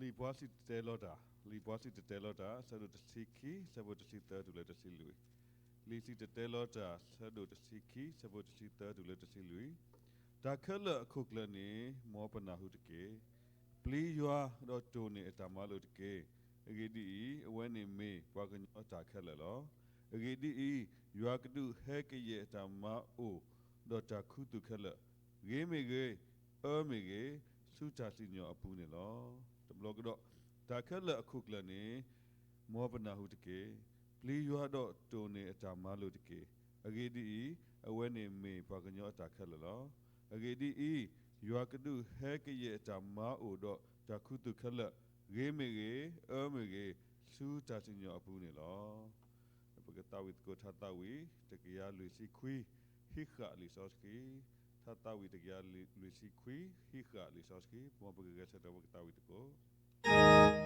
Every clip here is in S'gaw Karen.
လံာ်ပှၤစံၣ်တဲၤတဲလီၤတၢ်, လံာ်ပှၤစံၣ်တဲၤတဲလီၤတၢ် ဆၢဒိၣ်တဆံခံ ဆၢဖိတဆံသၢတုၤလၢတဆံလွံၢ်. လံာ်စံၣ်တဲၤတဲလီၤတၢ် ဆၢဒိၣ်တဆံခံ ဆၢဖိတဆံသၢတုၤလၢတဆံလွံၢ်. တၢ်ခဲလၢာ်အခိၣ်ကျၢၢ်န့ၣ် မ်ပနၢ်ဟူတက့ၢ်. ပျံၤယွၤဒီးတိၢ်န့ၢ်အတၢ်မၤလိာ်တက့ၢ်. အဂ့ၢ်ဒ်အံၤ, အဝဲန့ၣ်မ့ၢ်ပှၤကညီအတၢ်ခဲလၢာ်လီၤ. အဂ့ၢ်ဒ်အံၤ, ယွၤကဒုးဟဲကယဲၢ်အတၢ်မၤအိၣ်ဒီးတၢ်ခူသူၣ်ခဲလၢာ်, ဂ့ၤမ့ၢ်ဂ့ၤ, အၢမ့ၢ်ဂ့ၤ, ဆူတၢ်စံၣ်ညီၣ်အပူၤန့ၣ်လီၤ. တဘျီကဒီး, တၢ်ခဲလၢာ်အခိၣ်ကျၢၢ်န့ၣ် မ်ပနၢ်ဟူတက့ၢ်. ပျံၤယွၤဒီးတိၢ်န့ၢ်အတၢ်မၤလိာ်တက့ၢ်. အဂ့ၢ်ဒ်အံၤ, အဝဲန့ၣ်မ့ၢ်ပှၤကညီအတၢ်ခဲလၢာ်လီၤ. အဂ့ၢ်ဒ်အံၤ, ယွၤကဒုးဟဲကယဲၢ်အတၢ်မၤအိၣ်ဒီးတၢ်ခူသူၣ်ခဲလၢာ်, ဂ့ၤမ့ၢ်ဂ့ၤ, အၢမ့ၢ်ဂ့ၤ, ဆူတၢ်စံၣ်ညီၣ်အပူၤန့ၣ်လီၤ. ပကသးဝံၣ်သကိးထါသးဝံၣ် တကယၤလွံၢ်ဆံခွံ, ဟံးဃာ်လံာ်စီဆှံ, ထါသးဝံၣ်တကယၤလွံၢ်ဆံခွံ, ဟံးဃာ်လံာ်စီဆှံ, မ်ပကဂဲၤဆၢထၢၣ်ပကသးဝံၣ်သကိး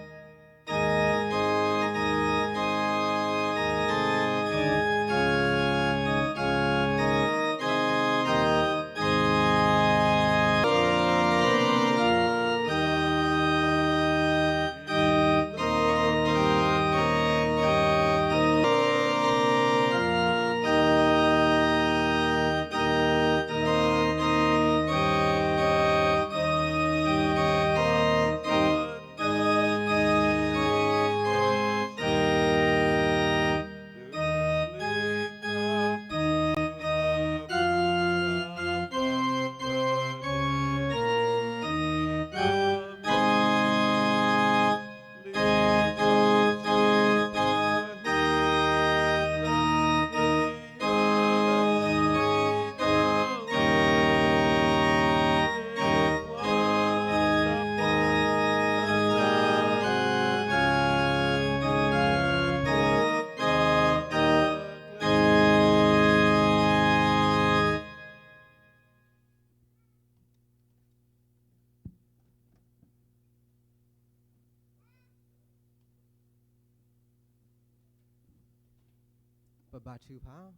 ပဘါထုကဖၣ်.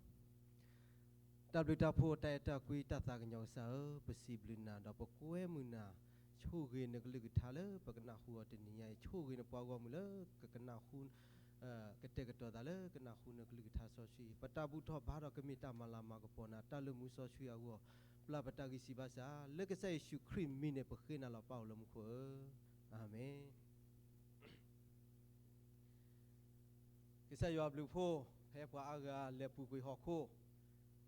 တၢ်ဘျုးတၢ်ဖှိၣ်တၢ်အဲၣ်တၢ်ကွံတၢ်သးကညီၤကစၢ်ဧၢ, ပစံးဘျုးနၤဒီးပကွဲမုာ်နၤ, ဆိၣ်ဂ့ၤနကလုၢ်ကထါလၢပကနၢ်ဟူအီၤတနံၤညါအံၤ, ဆိၣ်ဂ့ၤနပှၤဂီၢ်မုၢ်လၢကကနၢ်ဟူ ကတဲာ်ကတီၤသးလၢကနၢ်ဟူနကလုၢ်ကထါစီဆှံ, ပတၢ်ဘူၣ်ထီၣ်ဘါထီၣ်ကမ့ၢ်တၢ်မၤလၤမၤကပီၤနၤ, တၢ်လၢမူစီဆှံအဂီၢ်, ပျၢ်ပတၢ်ဂံၢ်စၢ်ဘါစၢ်, လၢကစၢ်ယ့ၣ်ၡူးခရံာ်မံၤန့ၣ် ပဃ့နၤလီၤပၢ်အိၣ်လၢမူခိၣ်ဧၢ, အၤမ့ၣ်. ကစၢ်ယွၤအဘျုးအဖှိၣ်, ဖဲပှၤအါဂၤလဲၤပူၤကွံာ်ဟီၣ်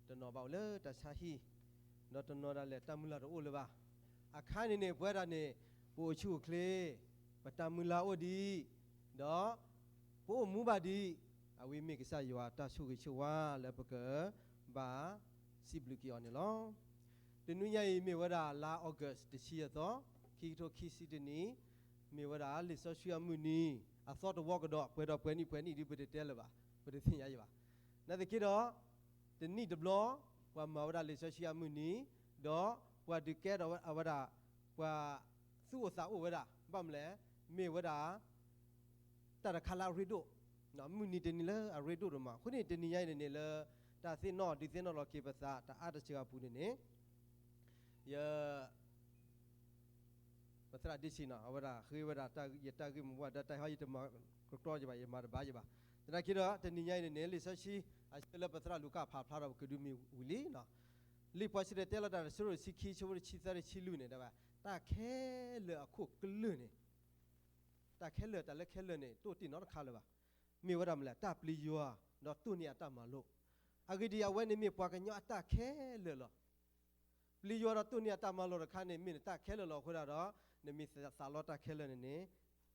ခိၣ်, တနီၤဘၣ်အိၣ်လၢတၢ်ဆါဟံၣ်, ဒီးတနီၤဒၣ်လဲာ်တၢ်မုၢ်လၢ်တအိၣ်လၢၤဘၣ်. အခါန့ၣ်န့ၣ် ပဝဲဒၣ်န့ၣ် ပအိၣ်ဆူၣ်အိၣ်ချ့, ပတၢ်မုၢ်လၢ်အိၣ်ဒံး, ဒီးပအိၣ်မူဘၣ်ဒံး, အဝဲမ့ၢ်ကစၢ်ယွၤတၢ်ဆိၣ်ဂ့ၤဆိၣ်ဝါလၢပကဘၣ်စံးဘျုးက့ၤအီၤန့ၣ်လီၤ. တနွံညါအံၤမ့ၢ်ဝဲဒၣ်လါ August တဆံအသီ, ခံကထိခံဆံတနံၣ်, မ့ၢ်ဝဲဒၣ်လံာ်စီဆှံအမုၢ်နံၤ, အသီတဝီကဒီး, ပှဲၤဒီးပှဲၤနံၣ်ပှဲၤနံၣ်ဒ်ပတတဲလၢၤဘၣ်, ပတသ့ၣ်ညါယံၤဘၣ်. နာ်သက့ဒီး, တနံၣ်တဘျီ, ပှၤမၤဝဲဒၣ်လံာ်စီဆှံအမုၢ်နံၤ, ဒီးပှၤဒုးကဲထီၣ်ဝဲဒၣ်, ပှၤသူၣ်အိၣ်သးအိၣ်ဝဲဒၣ်, ဘၣ်မနုၤလဲၣ်, မ့ၢ်ဝဲဒၣ် တၢ်တခါလၢအရ့ဒိၣ်, မုၢ်နံၤတနံၤလၢအရ့ဒိၣ်ဒိၣ်မး, အဃိန့ၣ် တနံၤညါအံၤန့ၣ်န့ၣ်လၢ တၢ်သ့ၣ်နီၣ်ဒုးသ့ၣ်နီၣ်လီၤက့ၤပသး တအါတစှၤအပူၤန့ၣ်န့ၣ်, ယ ပသရၣ်ဒ့ဆံနီၤ, အဝဲဒၣ်ဃ့ဝဲဒၣ် ယတၢ်ဂ့ၢ်မိၢ်ပှၢ်ဒီးတၢ်ဟီ ယတမၤကတြီယဘၣ်, ယမၤတဘၣ်ယဘၣ်. သနာ်က့ဒီး တနံၤညါအံၤန့ၣ်န့ၣ် လံာ်စီဆှံ အဆၢလၢပသရၣ်လူၤကၣ်ဖးဖျါထီၣ်ပကဒုးမ့ၢ်ဝံၤလံနီၤ, လံာ်ပှၤစံၣ်တဲၤတဲလီၤတၢ် တဆံတဆံခံ ဆၢဖိတဆံသၢ တဆံလွံၢ်န့ၣ် တၢ်ခဲလၢာ်အခိၣ်ကျၢၢ်န့ၣ်, တၢ်ခဲလၢာ် တၢ်လၢခဲလၢာ်န့ၣ် တအိၣ်တ့ၢ်နီတခါလၢၤဘၣ်. မ့ၢ်ဝဲဒၣ်မနုၤလဲၣ်, တၢ်ပျံၤယွၤ ဒီးတိၢ်န့ၢ်အတၢ်မၤလိာ်. အဂ့ၢ်ဒ်အံၤ, အဝဲန့ၣ်မ့ၢ်ပှၤကညီအတၢ်ခဲလၢာ်လီၤ. ပျံၤယွၤဒီးတိၢ်န့ၢ်အတၢ်မၤလိာ်တခါန့ၣ် မ့ၢ်နတၢ်ခဲလၢာ်လီၤအဃိဒၣ်ဒီး, နမ့ၢ်သးလီတၢ်ခဲလၢာ်န့ၣ်န့ၣ်,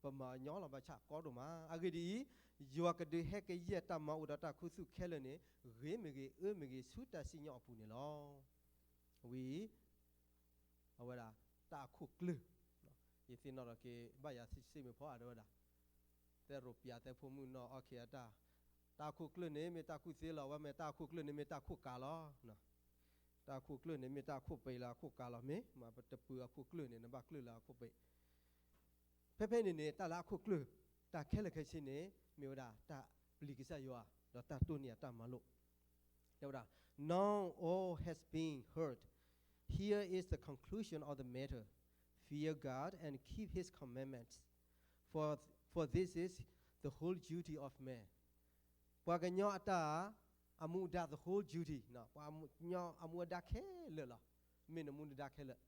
ပမၤညီလီၤဘၣ်ဆၣ်ကီဒိၣ်မး. အဂ့ၢ်ဒ်အံၤ, ယွၤကဒုးဟဲကယဲၢ်တၢ်မၤအိၣ်ဒီးတၢ်ခူသူၣ်ခဲလၢာ်န့ၣ်, ဂ့ၤမ့ၢ်ဂ့ၤ, အၢမ့ၢ်ဂ့ၤ, ဆူတၢ်စံၣ်ညီၣ်အပူၤန့ၣ်လီၤ. ဝံၤ အဝဲဒၣ် တၢ်အခိၣ်ကျၢၢ်, ယသ့ၣ်နီၣ်ထီၣ်က့ၤ ဘၣ်ယၤစံးမ့ၢ်ဖီအါဒၣ်ဝဲဒၣ်, သဲရိၣ်ပၠးသဲဖိမုၣ်နီၢ်အီၣ်က့ၤအတၢ်, တၢ်အခိၣ်ကျၢၢ်န့ၣ် မ့ၢ်တၢ်ကူၣ်သ့လီၤ, အဝဲမ့ၢ်တၢ်အခိၣ်ကျၢၢ်န့ၣ် မ့ၢ်တၢ်ခိၣ်ကးလီၤ. တၢ်အခိၣ်ကျၢၢ်န့ၣ် မ့ၢ်တၢ်အခိၣ်ပံးလၢအခိၣ်ကးလီၤ, မ့ၢ်မးပတပၢၤအခိၣ်ကျၢၢ်န့ၣ် နဘၣ်ကျၢၢ်လၢအခိၣ်ပံး. ဖဲဖဲန့ၣ်န့ၣ် တၢ်လၢအခိၣ်ကျၢၢ်, တၢ်ခဲလၢာ်ခဲဆ့န့ၣ် မ့ၢ်ဝဲဒၣ်တၢ်ပျံၤကစၢ်ယွၤ, ဒီးတၢ်တိၢ်န့ၢ်အတၢ်မၤလိာ်. တဲဝဲဒၣ်, Now all has been heard. Here is the conclusion of the matter. Fear God and keep his commandments. for this is the whole duty of man. ပှၤကညီအတၢ်အမူအဒါ the whole duty, ပှၤကညီအမူအဒါခဲလၢာ်လီၤ. မ့ၢ်နမူနဒါခဲလၢာ်,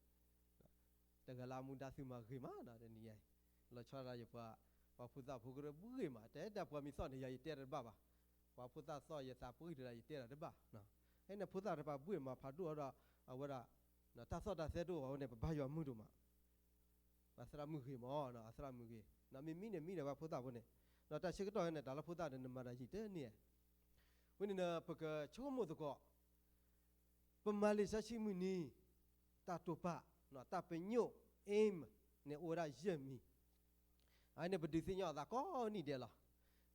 တဂၤလၢအမူဒါသုမၤဂ့ၤမးနီၤ တနံၤညါအံၤ, လီၤဆီဒၣ်ယပှၤ, ပှၤဖိသၣ်ဖိကရၢဂ့ၤမး, တဲတၢ်ပှၤမံၤသီၣ်န့ၣ် ယၤယတဲတၢ်တဘၣ်ဘၣ်, ပှၤဖိသၣ်သီၣ်ယသးပှံၢ်တဒၣ် ယတဲတၢ်တဘၣ်, ဟဲန့ၣ်ဖိသၣ်တပၤဘှ့ၣ်မၤဖးဒိၣ်အီၤဒီး အဝဲဒၣ် တၢ်သီၣ်တၢ်သဲတအိၣ်ဘၣ်ဝဲန့ၣ် ပဘါယွၤမုာ်ဒိၣ်မး, အသရၣ်မုာ်ဂ့ၤမး, အသရၣ်မုာ်ဂ့ၤ, မ့မံန့ၣ်မံဒီးပှၤဖိသၣ်ဖိန့ၣ်, ဒီးတၢ်ဆၢကတီၢ်ဟဲန့ၣ် တၢ်လၢဖိသၣ်န့ၣ် နမၤတၢ်ယံာ်တန့ၢ်, ဝဲန့ၣ် ပကဆိကမိၣ်သကိး ပမၤလံာ်စီဆှံမုၢ်နံၤ တၢ်တိာ်ပာ်, တၢ်ပညိၣ် aim န့ၣ်အိၣ်ဝဲဒၣ်ယဲၢ်မံၤ, အန့ၣ်ပဒုးသ့ၣ်ညါအသးကိးနံၤဒဲးလီၤ.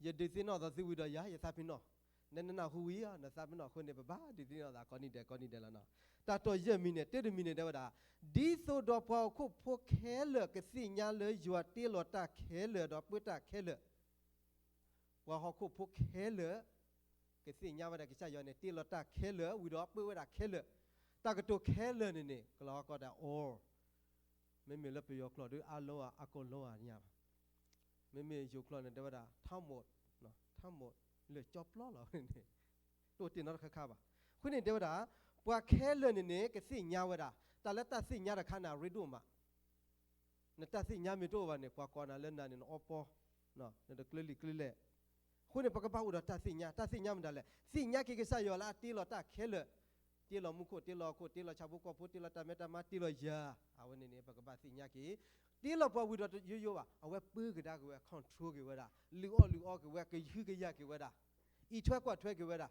ယဒုးသ့ၣ်နီၣ်အသးသုဝံၤဒီးယၤ ယသးပ့ၤနီၣ်, နနၢ်ဟူဝံၤ နသးပ့ၤနီၣ်အဃိန့ၣ် ပဘၣ်ဒုးသ့ၣ်နီၣ်အသးကိးနံၤဒဲးကိးနံၤဒဲးလီၤ. တၢ်တိာ်ယဲၢ်မံၤန့ၣ် တၢ်တမံၤန့ၣ် တဲဝဲဒၣ်, ဒ်သိးဒီးပှၤဟီၣ်ခိၣ်ဖိခဲလၢာ်ကသ့ၣ်ညါလၢယွၤတ့လီၤတၢ်ခဲလၢာ်ဒီးပၢတၢ်ခဲလၢာ်, ပှၤဟီၣ်ခိၣ်ဖိခဲလၢာ် ကသ့ၣ်ညါဝဲဒၣ်ကစၢ်ယွၤန့ၣ် တ့လီၤတၢ်ခဲလၢာ်ဝံၤဒီးပၢဝဲဒၣ်ခဲလၢာ်, တၢ်ကတိၤခဲလၢာ်န့ၣ်န့ၣ် ကလီၤကီးဒၣ် all, မ့မ့ၢ်လၢပယီၤကျိာ်ဒီး အားလုံး အကုန်လုံး အညါဘၣ်, မ့မ့ၢ်ယိၤကျိာ်န့ၣ် တဲဝဲဒၣ် ทั้งหมด, ทั้งหมด လၢာ်ကၠီပျီလီၤန့ၣ်, တအိၣ်တ့ၢ်နီတခါခါဘၣ်. အဃိန့ၣ်တဲဝဲဒၣ်, ပှၤခဲလၢာ်န့ၣ်န့ၣ် ကသ့ၣ်ညါဝဲဒၣ်, တၢ်လၢတၢ်သ့ၣ်ညါတခါန့ၣ် အရ့ဒိၣ်မး နတၢ်သ့ၣ်ညါမ့ၢ်တအိၣ်ဘၣ်န့ၣ် ပှၤကိးနၤလၢနၤန့ၣ် နအီပီ, နတကျၢလံာ်ကျၢလဲၣ်. အဃိန့ၣ် ပကဘၣ်အိၣ်ဒီးတၢ်သ့ၣ်ညါ, တၢ်သ့ၣ်ညါမတၤလဲၣ်, သ့ၣ်ညါက့ၤကစၢ်ယွၤလၢအတ့လီၤတၢ်ခဲလၢာ်, တ့လီၤမူခိၣ်, တ့လီၤဟီၣ်ခိၣ်, တ့လီၤဆၣ်ဖိကီၢ်ဖိ, တ့လီၤတၢ်မဲတၢ်မါ, တ့လီၤယၤ, အဝဲန့ၣ်န့ၣ် ပကဘၣ်သ့ၣ်ညါက့ၤ, တ့လီၤပှၤဝံၤဒီးတယိယိဘၣ်, အဝဲပၢကဒါက့ၤဝဲ, control က့ၤဝဲဒၣ်, လုၢ်အီၣ်လုၢ်အီက့ၤဝဲ, ကဟုကယာ်က့ၤဝဲဒၣ်, အံးထွဲကွၢ်ထွဲက့ၤဝဲဒၣ်,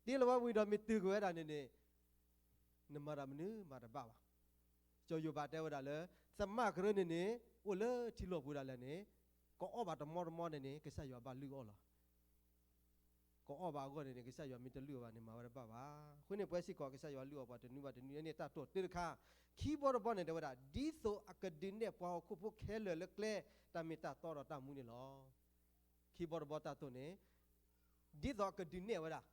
တ့လီၤဝဲဝံၤဒီးမ့ၢ်တုၤက့ၤဝဲဒၣ်န့ၣ်န့ၣ် နမၤတၢ်မနုၤမၤတဘၣ်ဘၣ်. စီၤယိၤဘးတဲဝဲဒၣ်လၢ သမၣ်ကရၢန့ၣ်န့ၣ် အိၣ်လၢထံလီၢ်ပူၤဒၣ်လဲာ်န့ၣ်, ကအီၣ်ဘၣ်တမီတမီန့ၣ်န့ၣ် ကစၢ်ယွၤဘၣ်လုၢ်အီၣ်လီၤ. ကအီၣ်ဘၣ်အဂီၢ်န့ၣ်န့ၣ် ကစၢ်ယွၤမ့ၢ်တလုၢ်အီၣ်ဘၣ်န့ၣ် မၤဝဲတဘၣ်ဘၣ်. အဃိန့ၣ် ပဝဲစ့ၢ်ကီး ကစၢ်ယွၤလုၢ်အီၣ်ပှၤတနွံဘၣ်တနွံန့ၣ် တၢ်တိာ်တၢတခါ, ခံဘီတဘီန့ၣ် တဲဝဲဒၣ် ဒ်သိးအကဒုးနဲၣ်ပှၤဟီၣ်ခိၣ်ဖိခဲလၢာ်လၢကျဲ တၢ်မ့ၢ်တၢ်တီဒီးတၢ်မူန့ၣ်လီၤ. ခံဘီတဘီတၢ်တိာ်န့ၣ် ဒ်သိးအကဒုးနဲၣ်ဝဲဒၣ်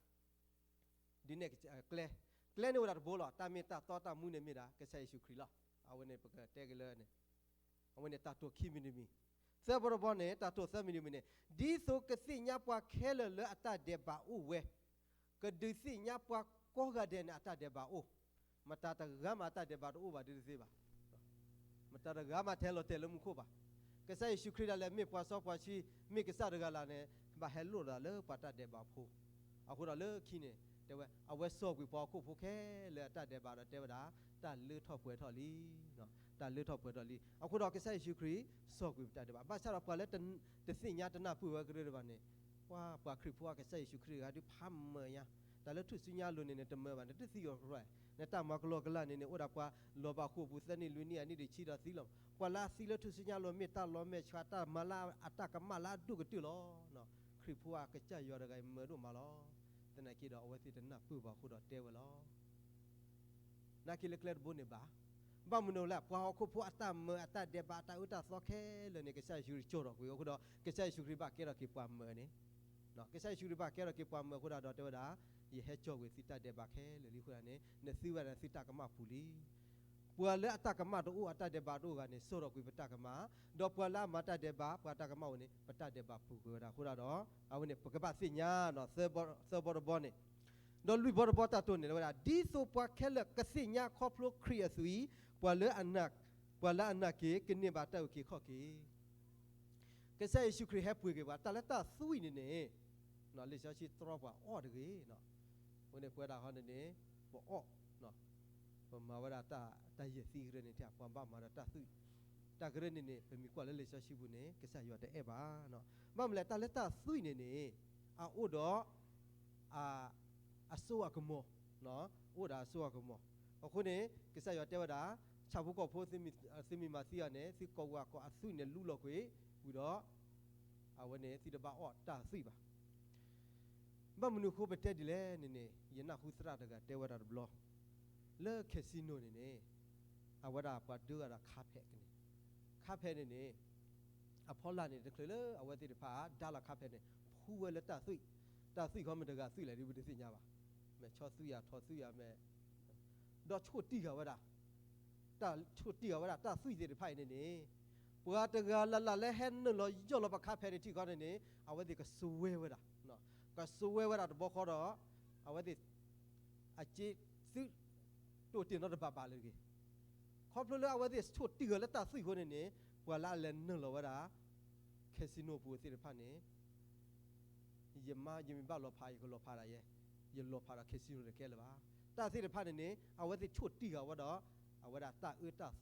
ဒုးနဲၣ်ကျဲ, ကျဲန့ၣ်အိၣ်ဝဲဒၣ်တဘိလီၤ. တၢ်မ့ၢ်တၢ်တီတၢ်မူန့ၣ်မ့ၢ်ဒၣ် ကစၢ်ယ့ၣ်ၡူးခရံာ်လီၤ. အဝဲန့ၣ်ပကတဲက့ၤလၢန့ၣ်, အဝဲန့ၣ်တၢ်တိာ်ခံမံၤတမံၤ. သၢဘီတဘီန့ၣ် တၢ်တိာ်သၢမံၤတမံၤန့ၣ်, ဒ်သိးကသ့ၣ်ညါပှၤခဲလၢာ်လၢအတၢ်ဒဲးဘးအိၣ်ဝဲ, ကဒုးသ့ၣ်ညါပှၤကိးဂၤဒဲးန့ၣ် အတၢ်ဒဲးဘးအိၣ်, မတၤတဂၤမးအတၢ်ဒဲးဘးတအိၣ်ဘၣ်ဒ်တသ့ဘၣ်. မတၤတဂၤမးတဟဲလီၤတဲာ်လၢမူခိၣ်ဘၣ်. ကစၢ်ယ့ၣ်ၡူးခရံာ်ဒၣ်လဲာ် မ့ၢ်ပှၤစီပှၤဆှံ, မ့ၢ်ကစၢ်တဂၤလၢ်န့ၣ် ဘၣ်ဟဲလိာ်သးလၢပှၤတၢ်ဒဲးဘးဖိ. အဃိဒီးလၢခံန့ၣ် တဲဝဲ အဝဲစိာ်ကွံာ်ပှၤဟီၣ်ခိၣ်ဖိခဲလၢာ်အတၢ်ဒဲးဘးဒီးတဲဝဲဒၣ် တၢ်လၢထီၣ်ပှဲၤထီၣ်လံ, တၢ်လၢထီၣ်ပှဲၤထီၣ်လံ. အဃိဒီးကစၢ်ယ့ၣ်ၡူးခရံာ် စိာ်ကွံာ်ပတၢ်ဒဲးဘး, ဘၣ်ဆၣ်ဒီးပှၤလၢတသ့ၣ်ညါတနၢ်ပၢၢ်ဝဲကရၢတဘၣ်န့ၣ်, ပှၤ ပှၤခရံာ်ဖိအကစၢ်ယ့ၣ်ၡူးခရံာ်တဂၤဒုးဖးမၢာ်ညါ, တၢ်လၢထူၣ်စုညါအလိၤန့ၣ်န့ၣ် တမၢဘၣ်န့ၣ် တသံကီးရၢၢ်, နတၢ်မၤကလီကလီန့ၣ်န့ၣ် အိၣ်ဒၣ်ပှၤလီၤဘၣ်ဃိာ်ပူၤသၢနံၣ်လွံၢ်နံၣ်အနံၣ်ဒံးဆံဒီးသံလီၤ. ပှၤလၢအသံလၢထူၣ်စုညါအလိၤ မ့ၢ်တၢ်လီၤမဲာ်ဆှး တၢ်မၤလၢအတၢ်ကမၣ်လၢအဒိၣ်ကတၢၢ်လီၤ. ခရံာ်ဖိအကစၢ်ယွၤတဂၤအံၤမၢဒိၣ်မးလီၤ. သနာ်က့ဒီးအဝဲသ့ၣ်တနၢ်ပၢၢ်ဘၣ်အဃိဒီးတဲဝဲလီၤ. နာ်က့လၢကျဲတဘိန့ၣ်ဘၣ်. ဘၣ်မနုၤလဲၣ်, ပှၤဟီၣ်ခိၣ်ဖိအတၢ်မၢအတၢ်ဒဲးဘးအတၢ်အၢတၢ်သီခဲလၢာ်န့ၣ် ကစၢ်ယ့ၣ်ၡူးခရံာ်ကၠီၣ်ထီၣ်ကွံာ်အဃိဒီး ကစၢ်ယ့ၣ်ၡူးခရံာ်ဘၣ်ကဲထီၣ်က့ၤပှၤမၢန့ၣ်, ကစၢ်ယ့ၣ်ၡူးခရံာ်ဘၣ်ကဲထီၣ်က့ၤပှၤမၢအဃိဒီး ဒီးတဲဝဲဒၣ်, ယဟဲကၠီၣ်ကွံာ်သုတၢ်ဒဲးဘးခဲလၢာ်လံအဃိန့ၣ် နသုဝဲဒၣ်သုတၢ်ကမၣ်ပူၤလံ. ပှၤလၢအတၢ်ကမၣ်တအိၣ်အတၢ်ဒဲးဘးတအိၣ်ဂၤန့ၣ် စိာ်ထီၣ်ကွံာ်ပတၢ်ကမၣ်, ဒီးပှၤလၢအမၤတၢ်ဒဲးဘး ပှၤတၢ်ကမၣ်အိၣ်န့ၣ် ပတၢ်ဒဲးဘးပူၤကွံာ်ဝဲဒၣ်အဃိဒီး အဝဲန့ၣ် ပကဘၣ်သ့ၣ်ညါနီၤ, သၢဘီတဘီန့ၣ်, ဒီးလွံၢ်ဘီတဘီတၢ်တိာ်န့ၣ်ဝဲဒၣ် ဒ်သိးပှၤခဲလၢာ်ကသ့ၣ်ညါခီဖျိခရံာ်အသွံၣ်, ပှၤလၢအနာ်, ပှၤလၢအနာ်က့ၤ ကန့ၢ်ဘၣ်တၢ်အုၣ်က့ၤခီၣ်က့ၤ. ကစၢ်ယ့ၣ်ၡူးခရံာ်ဟဲပှ့ၤက့ၤပှၤ တၢ်လၢတၢ်သွံၣ်န့ၣ်န့ၣ်, လံာ်စီဆှံတြီပှၤအီၣ်တဂ့ၤ, အဃိန့ၣ်ပဝဲဒၣ်ဟီန့ၣ်န့ၣ်, ပအီၣ်, ပမၤဝဲဒၣ်တၢ်ယဲၢ်သံကရၢန့ၣ် ပှၤဘၣ်မၤဒီးတၢ်သွံၣ်, တၢ်ကရၢန့ၣ်န့ၣ် ပမ့ၢ်ကွၢ်လၢလံာ်စီဆှံပူၤန့ၣ် ကစၢ်ယွၤတအဲၣ်ဘၣ်. ဘၣ်မနုၤလဲၣ် တၢ်လၢတၢ်သွံၣ်န့ၣ်န့ၣ်, အအိၣ်ဒီး အစိအကမီၤ, အိၣ်ဒီးအစိအကမီၤ. အဃိန့ၣ် ကစၢ်ယွၤတဲဝဲဒၣ်, ဆၣ်ဖိကီၢ်ဖိ သုမ့ၢ်မၤသံအီၤန့ၣ် သုကိးဝဲကိးအသွံၣ်န့ၣ် လူလီၤကွံာ်ဝံၤဒီး, အဝဲန့ၣ်သုတဘၣ်အီၣ်တၢ်သွံၣ်ဘၣ်. ဘၣ်မနုၤအဃိပတဲဒ်လဲၣ်န့ၣ်န့ၣ် ယနၢ်ဟူသရၣ်တဂၤတဲဝဲဒၣ်တဘျီ, လၢ casino န့ၣ်န့ၣ်, အဝဲဒၣ်ပှၤဒၢဂၤဒီးခါဖဲးကန့ၣ်, ခါဖဲးန့ၣ်န့ၣ် အဖီလာ်န့ၣ် တချုးလၢအဝဲသ့ၣ်တဖၣ်ဒါလီၤခါဖဲးန့ၣ် ဖှူဝဲလၢတၢ်သွံၣ်, တၢ်သွံၣ်ခီမ့ၢ်တဂၤသွံၣ်လဲၣ်ဒ်ပတသ့ၣ်ညါဘၣ်, မ့ၢ်ဆီသွံၣ်ဧါ ထိးသွံၣ်ဧါ, မ့ၢ်, ဒီးဆိၣ်တံၢ်ဃာ်ဝဲဒၣ်, တၢ်ဆိၣ်တံၢ်ဃာ်ဝဲဒၣ်တၢ်သွံၣ်သ့ၣ်တဖၣ်အံၤန့ၣ်န့ၣ်, ပှၤတဂၤလၢ်လၢ်လၢဟဲနုာ်လီၤယီၢ်လီၤပခါဖဲန့ၣ်ထံၣ်ဃီန့ၣ်န့ၣ် အဝဲသ့ၣ်ကစွဲဝဲဒၣ်, ကစွဲဝဲဒၣ်တဘျီဃီဒီး အဝဲသ့ၣ် အစ့သု တိၢ်တ့ၢ်နီတဘၣ်ဘၣ်လၢတဂ့ၤ. ခီဖျိလၢအဝဲသ့ၣ်ဆိၣ်တံၢ်အီၤလၢတၢ်သွံၣ်အဃိန့ၣ်န့ၣ် ပှၤလၢအလဲၤနုာ်လီၤဝဲဒၣ် casino ပူၤသ့ၣ်တဖၣ်န့ၣ် ယမါ ယမ့ၢ်ဘၣ်လီၤဖး ယကလီၤဖးဒၣ်ယဲ, ယလီၤဖးဒီး casino န့ၣ်ခဲလၢာ်ဘၣ်. တၢ်သ့ၣ်တဖၣ်န့ၣ်န့ၣ် အဝဲသ့ၣ်ဆိၣ်တံၢ်ဃာ်ဝဲဒီး အဝဲဒၣ်တၢ်အၢတၢ်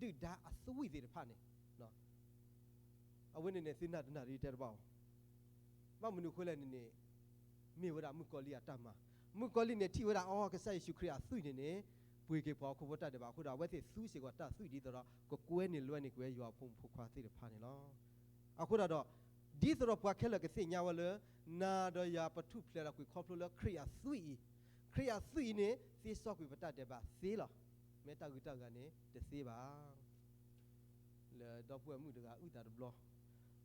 သီ ဒုၣ်ဒါအသွံၣ်သ့ၣ်တဖၣ်န့ၣ် အဝဲန့ၣ်န့ၣ် သုနၢ်တနၢ်ဒ်တဲတဘၣ်အီၤ, ဘၣ်မနုၤအဃိလဲၣ်န့ၣ်န့ၣ် မ့ၢ်ဝဲဒၣ်မုၣ်ကီၤလံၢ်အတၢ်မၤ, မုၣ်ကီၤလံၢ်န့ၣ်ထံၣ်ဝဲဒၣ် အီ ကစၢ်ယ့ၣ်ၡူးခရံာ်အသွံၣ်န့ၣ်န့ၣ် ပှ့ၤက့ၤပှၤဟီၣ်ခိၣ်ဖိတၢ်ဒဲးဘးအဃိဒီး အဝဲသ့ၣ်သူစ့ၢ်ကီးတၢ်သွံၣ်ဒ်သိးဒီး ကကွဲန့ၢ်လွဲန့ၢ်က့ၤဝဲယွၤအဖိမုၣ်ဖိခွါသ့ၣ်တဖၣ်န့ၣ်လီၤ. အဃိဒီး ဒ်သိးဒီးပှၤခဲလၢာ်ကသ့ၣ်ညါဝဲလၢ နၤဒီးယၤပထူၣ်ဖျဲးဒီးကွံာ်ခီဖျိလၢခရံာ်အသွံၣ်အံၤ, ခရံာ်အသွံၣ်အံၤန့ၣ် သ့စီကွံာ်ပတၢ်ဒဲးဘးသ့လီၤ. မ့ၢ်တၢ်ဂုၤတၢ်ဂၤန့ၣ်တသ့ဘၣ်. လၢဒီပုၢ်ဝဲၢ်မုၣ်တဂၤအုၣ်သးတဘျီ,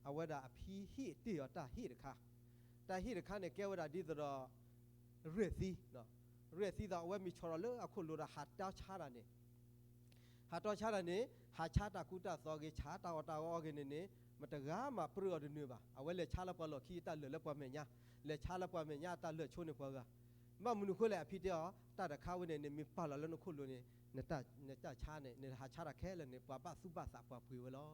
အဝဲဒၣ်အဖံဟ့ၣ်တ့ၢ်အီၤတၢ်ဟ့ၣ်တခါ, တၢ်ဟ့ၣ်တခါန့ၣ်ကဲဝဲဒၣ်ဒ်သိးဒီး ရဲၣ်သံ, ရဲၣ်သံသးအဝဲမ့ၢ်ဆီၣ်ထီၣ်လၢအခိၣ်လိၤဒီးဟးတီဆါတၢ်န့ၣ် ဟးတီဆါတၢ်န့ၣ် ဟးဆါတၢ်ကူတၢ်သိးဂ့ၤ ဆါတၢ်အီၣ်တၢ်အီအီၤဂ့ၤန့ၣ်န့ၣ် မတဂၤမးပြၢအီၤတနၢၤဘၣ်. အဝဲလဲၤဆါလၢပှၤလီၢ်ခံအတၢ်လၢာ်လၢပှၤမဲာ်ညါ, လဲၤဆါလၢပှၤမဲာ်ညါအတၢ်လၢာ်ဆိန့ၢ်ပှၤဂၤ. ဘၣ်မနုၤအဃိလဲၣ် အဖံတဲအီၤ တၢ်တခါဝဲန့ၣ် နမ့ၢ်ပာ်လီၤလၢနခိၣ်လိၤန့ၣ် နတၢ်ဆါန့ၣ် နဟးဆါတၢ်ခဲလၢာ်န့ၣ် ပှၤဘၣ်သူၣ်ဘၣ်သးပှၤပှ့ၤဝဲလီၤ.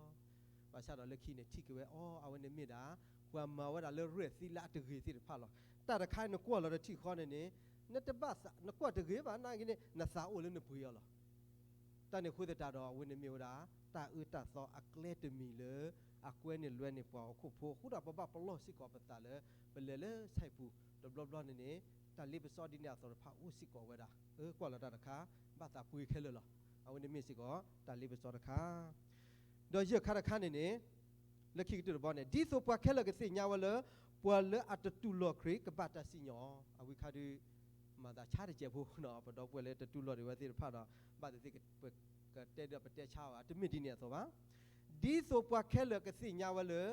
ဘၣ်ဆၣ်ဒီးလၢခံန့ၣ်ထံၣ်က့ၤဝဲအီၤ အဝဲန့ၣ်မ့ၢ်ဒၣ် ပှၤမၤဝဲဒၣ်လၢရဲၣ်သံလၢအတဂ့ၤသ့ၣ်တဖၣ်လီၤ. တၢ်တခါနကွၢ်လီၤဒီးထံၣ်ဃီန့ၣ်န့ၣ် နတဘၣ်သး နကွၢ်တဂ့ၤဘၣ် နာ်က့န့ၣ် နသးအိၣ်လၢနပှ့ၤအီၤလီၤ. တၢ်န့ၣ်အဃိသတးဒီး အဝဲန့ၣ်မ့ၢ်ဝဲဒၣ် တၢ်အၢတၢ်သီအကျဲတမံၤလၢ အကွဲန့ၢ်လွဲန့ၢ်ပှၤဟီၣ်ခိၣ်ဖိအဃိဒီး ပဘၣ်ပလီၢ်စ့ၢ်ကီးပသးလၢ ပလဲၤလၢဆဲပူၤတဘျီဘျီန့ၣ်န့ၣ် တၢ်လ့ပစီဒ်န့ၣ်အသိးတဖၣ်အိၣ်စ့ၢ်ကီးဝဲဒၣ်. အၢ ကွၢ်လီၤတၢ်တခါ ဘၣ်သးပှ့ၤခဲလၢာ်လီၤ. အဝဲန့ၣ်မ့ၢ်စ့ၢ်ကီး တၢ်လ့ပစီတခါ ဒီးယဲၢ်ခါတခါန့ၣ်န့ၣ် လၢခံကတၢၢ်တဘျီန့ၣ် ဒ်သိးပှၤခဲလၢာ်ကသ့ၣ်ညါဝဲလၢ ပှၤလၢအတတူၢ်လိာ်ခရံာ်ကဘၣ်တၢ်စံၣ်ညီၣ်. အဝံခါဒုး မၤသးဆါတစဲးဖိ ပဒီပုၢ်ဝဲၢ်လၢတတူၢ်လိာ်ဒံးဝဲသ့ၣ်တဖၣ်ဒီး ဘၣ်သ့ၣ်သ့ၣ် ပကတဲဒီးပတဲဆါအီၤ တမ့ၢ်ဒ်န့ၣ်အသိးဘၣ်. ဒ်သိးပှၤခဲလၢာ်ကသ့ၣ်ညါဝဲလၢ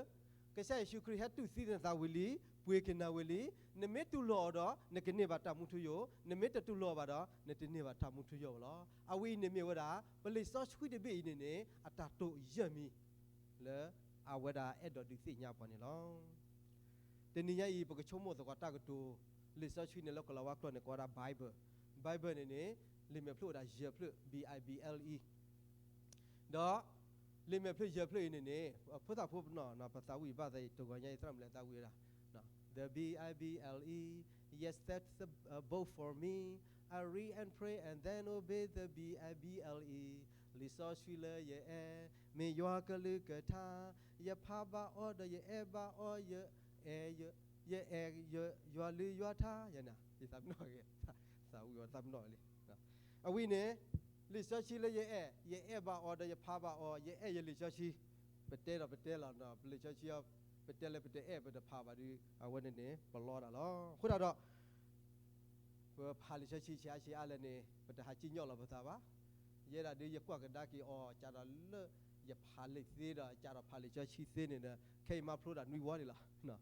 ကစၢ်ယ့ၣ်ၡူးခရံာ်ဟဲတူၢ်သံနသးဝံၤလံ, ပှ့ၤက့ၤနၤဝံၤလံ, နမ့ၢ်တူၢ်လိာ်အီၤဒီး နကန့ၢ်ဘၣ်တၢ်မူထူယိာ်, နမ့ၢ်တတူၢ်လိာ်ဘၣ်ဒီး နတန့ၢ်ဘၣ်တၢ်မူထူယိာ်လီၤ. အဝဲအံၤန့ၣ်မ့ၢ်ဝဲဒၣ် ပလံာ်စီဆှံတဘ့ၣ်အံၤန့ၣ်န့ၣ် အတၢ်တိာ်ယၢ်မံၤ လၢအဝဲဒၣ်အဲၣ်ဒိးဒုးသ့ၣ်ညါပှၤန့ၣ်လီၤ. တနံၤညါအံၤ ပကဆိကမိၣ်သကိးတၢ်ကတိၤ လံာ်စီဆှံန့ၣ်လၢကလၤဝါကျိာ်န့ၣ် ကိးဝဲဒၣ် Bible, Bible န့ၣ်န့ၣ် လံာ်မဲာ်ဖျၢၣ်ဝဲဒၣ်ယဲၢ်ဖျၢၣ် B I B L E ဒီး လံာ်မဲာ်ဖျၢၣ်ယဲၢ်ဖျၢၣ်အံၤန့ၣ်န့ၣ် ဖိသၣ်ဖိပနီၣ် ပသးဝံၣ်ဘၣ်သးအံၤ တဂီၤညါအံၤ သရၣ်မုၣ်လဲၤသးဝံၣ်ဝဲဒၣ် The B I B L E, yes, that's the, uh, book for me. I read and pray and then obey the B I B L E. လံာ်စီဆှံလၢယအဲၣ် မ့ၢ်ယွၤကလုၢ်ကထါ, ယဖးဘၣ်အီၤဒီးယအဲၣ်ဘၣ်အီၤ, ယအဲၣ်ယွၤလုၢ်ယွၤထါ, ယသးပနီၣ်ဂ့ၤ, သးဝံၣ်အီၤသးပနီၣ်လံ. အဝဲန့ၣ် လံာ်စီဆှံလၢယအဲၣ်, ယအဲၣ်ဘၣ်အီၤဒီးယဖးဘၣ်အီၤ, ယအဲၣ်ယလံာ်စီဆှံ, ပတဲဒီးပတဲလီၤ, ပလံာ်စီဆှံ ပတဲလၢပတအဲၣ်ပတဖးဘၣ်ဒီး အဝဲန့ၣ်န့ၣ် ပလီတၢ်လီၤ. အဃိသတးဒီး ပဖးလံာ်စီဆှံဆံးအါဆံးအါလဲၣ်န့ၣ် ပတဟးစံၣ်ညီၣ်လီၤပသးဘၣ်. ယဲဒၣ်ဒုးယကွၢ်ကဒါက့ၤအီၤ ကးဒီးလၢယဖးလံာ်သ့ဒီး ကးဒီးဖးလံာ်စီဆှံသ့န့ၣ်ဒီး ခဲအံၤမါဖျိဒၣ်နွံဝီန့ၣ်လီၤ.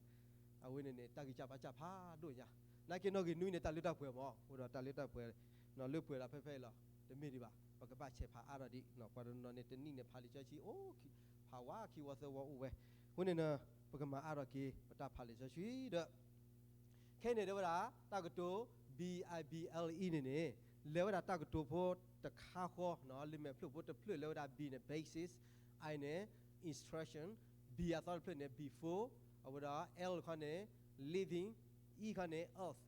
အဝဲန့ၣ်န့ၣ် တၢ်ဂံၢ်စၢ်ဘါစၢ်ဖးဒိၣ်ညါ, နာ်က့နီၣ်ဂံၢ်နွံန့ၣ် တၢ်လၢတၢ်ပှဲၤမး, အဃိဒီးတၢ်လၢတၢ်ပှဲၤ လၢပှဲၤဒၣ်ဖဲဖဲအံၤလီၤ. တမ့ၢ်ဒံးဘၣ်, ပကဘၣ်ဆဲးဖးအါထီၣ်ဒံး, ပှၤတနီၤန့ၣ် တနံၣ်န့ၣ် ဖးလံာ်စီဆှံအိၣ် ဖးဝဲခံဝီသၢဝီအိၣ်ဝဲ. အဃိန့ၣ် ပကမၤအါထီၣ်က့ၤ ပတၢ်ဖးလံာ်စီဆှံဒီး ခဲအံၤန့ၣ် တဲဝဲဒၣ် တၢ်ကတိၤ B I B L E န့ၣ်န့ၣ် လဲၤဝဲဒၣ်တၢ်ကတိၤဖိတခါဃီ, လံာ်မဲာ်ဖျၢၣ်ဖိတဖျၢၣ် လဲၤဝဲဒၣ် B န့ၣ် basis, I န့ၣ် instruction, B အသီတဖျၢၣ်န့ၣ် before, အဝဲဒီး L ခီန့ၣ် living, E ခီန့ၣ် earth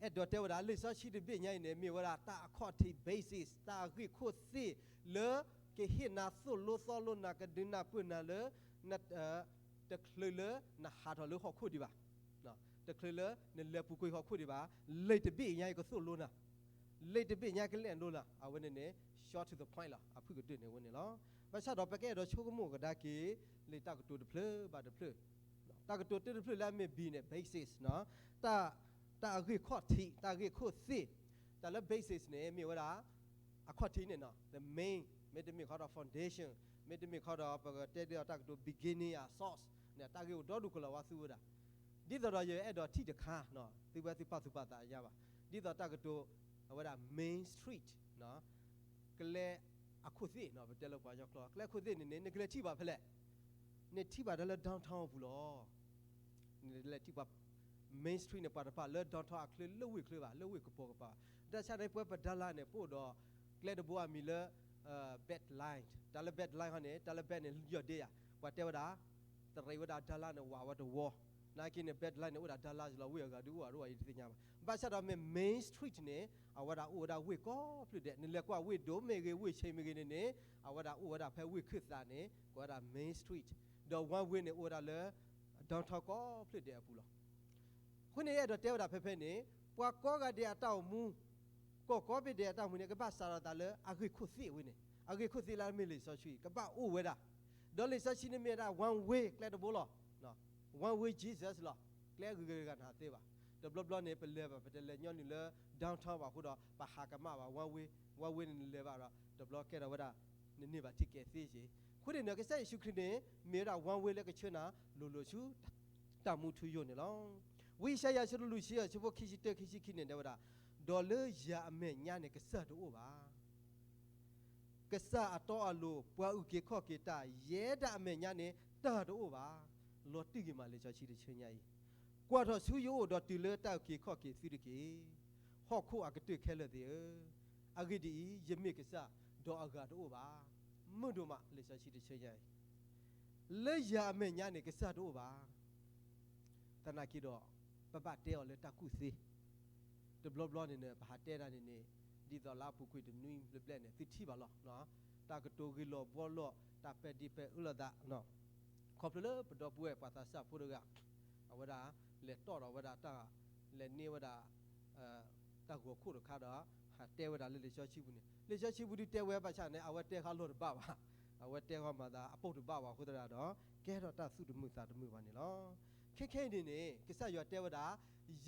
အဲၣ်ဒိးတဲဝဲဒၣ် လံာ်စီဆှံတဘ့ၣ်ညါအံၤန့ၣ် မ့ၢ်ဝဲဒၣ်တၢ်အခီၣ်ထံး basis, တၢ်အဂ့ၢ်ခိၣ်သ့ၣ်လၢကဟ့ၣ်နၤသိၣ်လိသီလိနၤ ကဒုးနၢ်ပၢၢ်နၤလၢ တချုးလၢနဟးထီၣ်လၢဟီၣ်ခိၣ်ဒံးဘၣ်, တချုးလၢနလဲၤပူၤကွံာ်ဟီၣ်ခိၣ်ဒံးဘၣ်, လံာ်တဘ့ၣ်ညါအံၤကသိၣ်လိနၤ, လံာ်တဘ့ၣ်ညါကလဲၣ်ဒိနၤ, အဝဲန့ၣ်န့ၣ် short to the point လီၤ, အဖုၣ်ကတၢၢ်န့ၣ်ဝဲန့ၣ်လီၤ. ဘၣ်ဆၣ်ဒီးပကအဲၣ်ဒိးဆိကမိၣ်ကဒါက့ၤ လံာ်တၢ်ကတိၤတဖျၢၣ်ဘၣ်တဖျၢၣ်, တၢ်ကတိၤတဖျၢၣ်လၢအမ့ၢ် B န့ၣ် basis တၢ်အဂ့ၢ်ခီၣ်ထံး တၢ်ဂ့ၢ်ခိၣ်သ့ၣ်, တၢ်လၢ basis န့ၣ် မ့ၢ်ဝဲဒၣ် အခီၣ်ထံးန့ၣ် the main, မ့တမ့ၢ်ခီဒီး foundation, မ့တမ့ၢ်ခီဒီး ပကတဲဒ်အတၢ်ကတိၤ beginning အ source န့ၣ် တၢ်ဂ့ၢ်အိၣ်ဒီဒူၣ်ကလီၤဝါသူဝဲဒၣ်, ဒ်သိးဒီးယအဲၣ်ဒိးထံၣ်တခါ, သုဝဲသုပာ်သူၣ်ပာ်သးညါဘၣ်, ဒ်သိးတၢ်ကတိၤ အဝဲဒၣ် Main Street ကလဲၤ အခိၣ်သ့ၣ်နီၤ, ပတဲလၢပှၤကညီကျိာ် ကျဲအခိၣ်သ့ၣ်န့ၣ်န့ၣ် နကလဲၤထံၣ်ဘၣ်ဖဲလဲၣ်, နထံၣ်ဘၣ်တၢ်လၢ downtown အပူၤလီၤ. နလဲၤထံၣ်ပှၤ Main Street န့ၣ် ပှၤတဖၣ်လၢ downtown အချၢလၢဝ့ၢ်ချၢဘၣ်, လၢဝ့ၢ်ကပီၤကပၤဘၣ်. တၢ်ဆါန့ၣ် ပဝဲပဒါလါန့ၣ် ပအိၣ်ဒီးကျဲတဘိအမံၤလၢ Bed Line, တၢ်လၢ Bed Line ဟီန့ၣ် တၢ်လၢ bed န့ၣ် ယီၢ်ဒ့ယၤ, ပှၤတဲဝဲဒၣ် တရံးဝဲဒၣ်ဒါလါန့ၣ် ဝးဝဲတဝီ, နာ်က့န့ၣ် Bed Line န့ၣ် အိၣ်ဒၣ်ဒါလါစ့ၢ်လီၤ, ဝ့ၢ်အဂၤဒုးအိၣ်အဒိၣ်အယံၤတသ့ၣ်ညါဘၣ်. ဘၣ်ဆၣ်ဒီးမ့ၢ် Main Street န့ၣ် အဝဲဒၣ်အိၣ်ဝဲဒၣ်ဝ့ၢ်ကိးဖျၢၣ်ဒဲး, နလဲၤကွၢ်ဝ့ၢ်ဒိၣ်မ့ၢ်ဂ့ၤ ဝ့ၢ်ဆံးမ့ၢ်ဂ့ၤန့ၣ်န့ၣ် အဝဲဒၣ်အိၣ်ဝဲဒၣ်ဖဲဝ့ၢ်ခၢၣ်သးန့ၣ် ကိးဝဲဒၣ် Main Street, ဒီး One Way န့ၣ် အိၣ်ဝဲဒၣ်လၢ downtown ကိးဖျၢၣ်ဒဲးအပူၤလီၤ. အဃိန့ၣ် အဲၣ်ဒိးတဲဝဲဒၣ်ဖဲဖဲန့ၣ် ပှၤကိးဂၤဒဲးအတၢ်အိၣ်မူ ကီၢ်ကိးဘ့ၣ်ဒဲးအတၢ်အိၣ်မူန့ၣ် ကဘၣ်စးထီၣ်သးလၢအဂ့ၢ်ခိၣ်သ့ၣ်ဝဲန့ၣ်, အဂ့ၢ်ခိၣ်သ့ၣ်လၢမ့ၢ်လံာ်စီဆှံ ကဘၣ်အိၣ်ဝဲဒၣ်, ဒီးလံာ်စီဆှံန့ၣ်မ့ၢ်ဝဲဒၣ် one way ကျဲတဘိလီၤ, one way Jesus လီၤ, ကျဲဂုၤဂၤဂၤနၤသ့ဘၣ်. တဘျီဘျီန့ၣ် ပလဲၤဘၣ် ပတလဲၤညီနုၢ်လၢ downtown ဘၣ်အဃိဒီး ပဟးကမၣ်ဘၣ် one way, one way န့ၣ်နလဲၤဘၣ်ဒီး တဘျီကဲထီၣ်ဝဲဒၣ် နန့ၢ်ဘၣ် ticket သ့က့ၤ. အဃိန့ၣ်ဒီး ကစၢ်ယ့ၣ်ၡူးခရံာ်န့ၣ် မ့ၢ်ဝဲဒၣ် one way လၢကဆှၢနၤ လိၤလိၤဆူ တၢ်မူထူယိာ်န့ၣ်လီၤ. ဝံယၡါယၤ အဆၢဒိၣ်လွံၢ်ဆံ အဆၢဖိခံဆံတၢ ခံဆံခံန့ၣ် တဲဝဲဒၣ်, ဒီးလၢယၤအမဲာ်ညါန့ၣ် ကစၢ်တအိၣ်ဘၣ်. ကစၢ်အတီအလိၤ ပှၤအုၣ်က့ၤခီၣ်က့ၤတၢ် ယဲဒၣ်အမဲာ်ညါန့ၣ် တၢ်တအိၣ်ဘၣ်. လီၤတံၢ်ဂ့ၤမး လံာ်စီဆှံတဆၢညါအံၤ, ကွၢ်ထီၣ်ဆူယအိၣ်ဒီးတုၤလၢတၢ်အုၣ်က့ၤခီၣ်က့ၤသုတက့ၢ်. ဟီၣ်ခိၣ်အကတၢၢ်ခဲလၢာ်သ့ၣ်ဧၢ, အဂ့ၢ်ဒ်အံၤ, ယမ့ၢ်ကစၢ်, ဒီးအဂၤတအိၣ်ဘၣ်. မုာ်ဒိၣ်မး လံာ်စီဆှံတဆၢညါအံၤ, လၢယၤအမဲာ်ညါန့ၣ် ကစၢ်တအိၣ်ဘၣ်. သနာ်က့ဒီး ပဘၣ်တဲအီၤလၢတၢ်ကူၣ်သ့, တဘျီဘျီန့ၣ်န့ၣ် ပဟးတဲဒၣ်န့ၣ်န့ၣ် ဒ်သိးလၢအပူၤကွံာ်တနွံဘျဲၣ်ဘျဲၣ်န့ၣ် သုထံၣ်ဘၣ်လီၤ. တၢ်ကတိၤဂ့ၤလီၤဘှီလီၤ, တၢ်ပဲာ်ဒံးပဲာ်အၢလိာ်သး, ခီဖျိလၢပဒီပုၢ်ဝဲၢ်ပှၤသးစၢ်ဖိတဂၤ အဝဲဒၣ် လဲၤတီၣ်ဒီးဝဲဒၣ်တၢ်, လဲၤန့ၢ်ဝဲဒၣ် တၢ်ဂီၤခိၣ်တခါဒီး ဟးတဲဝဲဒၣ်လၢလံာ်စီဆှံပူၤန့ၣ်, လံာ်စီဆှံပူၤဒုးတဲဝဲဘၣ်ဆၣ်န့ၣ် အဝဲတဲဃါလီၢ်တဘၣ်ဘၣ်, အဝဲတဲဃီမၤသးအပိၢ်တဘၣ်ဘၣ်အဃိသတးဒီး ကဲထီၣ်တၢ်သူၣ်တမုာ်သးတမုာ်ဘၣ်န့ၣ်လီၤ. ခဲခဲအံၤန့ၣ်န့ၣ် ကစၢ်ယွၤတဲဝဲဒၣ်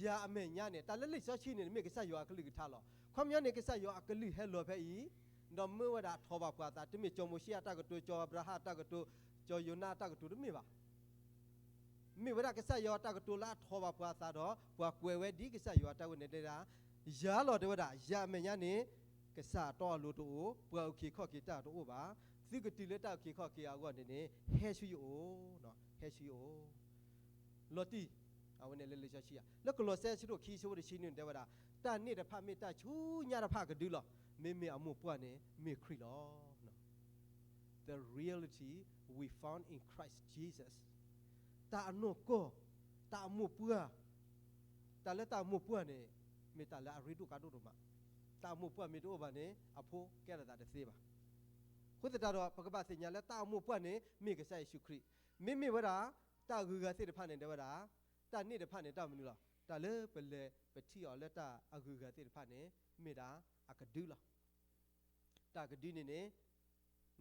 ယၤအမဲာ်ညါန့ၣ် တၢ်လၢလံာ်စီဆှံန့ၣ် မ့ၢ်ကစၢ်ယွၤအကလုၢ်ကထါလီၤ. ခီပညီန့ၣ် ကစၢ်ယွၤအကလုၢ်ဟဲလီၤဖဲအံၤ, ဒီးမၢဝဲဒၣ်ထိးဘၣ်ပှၤအသး, တမ့ၢ်စီၤမိၤၡ့အတၢ်ကတိၤ, စီၤအၤဘြၤဟၣ်အတၢ်ကတိၤ, စီၤယိၤနါအတၢ်ကတိၤတမ့ၢ်ဘၣ်. မ့ၢ်ဝဲဒၣ်ကစၢ်ယွၤအတၢ်ကတိၤလၢအထိးဘၣ်ပှၤအသးဒီး ပှၤကွဲးဝဲဒ်ကစၢ်ယွၤအတၢ်ဝဲန့ၣ်တဲဒၣ်, ယၤလီၤတဲဝဲဒၣ် ယၤအမဲာ်ညါန့ၣ် ကစၢ်အတီအလိၤတအိၣ်, ပှၤအုၣ်က့ၤခီၣ်က့ၤတၢ်တအိၣ်ဘၣ်. သုကတုၤလၢတၢ်အုၣ်က့ၤခီၣ်က့ၤအဂီၢ်န့ၣ်န့ၣ် ဟဲဆူယအိၣ်, ဟဲဆူယအိၣ် လီၤတံၢ်, အဝဲန့ၣ်လၢလံာ်စီဆှံဧါ. လၢကလီးစဲ အဆၢဒိၣ်ခံ အဆၢဖိတဆံန့ၣ်တဲဝဲဒၣ်, တၢ်န့ၣ်တဖၣ်မ့ၢ်တၢ်ဆူညါတဖၣ်အကဒုလီၤ. မ့မ့ၢ်အမိၢ်ပှၢ်န့ၣ် မ့ၢ်ခရံာ်လီၤ. The reality we found in Christ Jesus. တၢ်အနီၢ်ကီၢ်, တၢ်အမိၢ်ပှၢ်, တၢ်လၢတၢ်အမိၢ်ပှၢ်န့ၣ် မ့ၢ်တၢ်လၢအရ့ဒိၣ်ကါဒိၣ်ဒိၣ်မး. တၢ်အမိၢ်ပှၢ်မ့ၢ်တအိၣ်ဘၣ်န့ၣ် အဖိကဲထီၣ်သးတသ့ဘၣ်. အဃိသတးဒီး ပကဘၣ်သ့ၣ်ညါလၢတၢ်အမိၢ်ပှၢ်န့ၣ် မ့ၢ်ကစၢ်ယ့ၣ်ၡူးခရံာ်, မ့မ့ၢ်ဝဲဒၣ် တၢ်အဂုၤအဂၤသ့ၣ်တဖၣ်န့ၣ် တဲဝဲဒၣ်, တၢ်န့ၣ်တဖၣ်န့ၣ် တၢ်မနုၤလီၤ. တၢ်လၢပလဲၤပထံၣ်အီၤလၢတၢ်အဂုၤအဂၤသ့ၣ်တဖၣ်န့ၣ် မ့ၢ်ဒၣ်အကဒုလီၤ. တၢ်အကဒုန့ၣ်န့ၣ်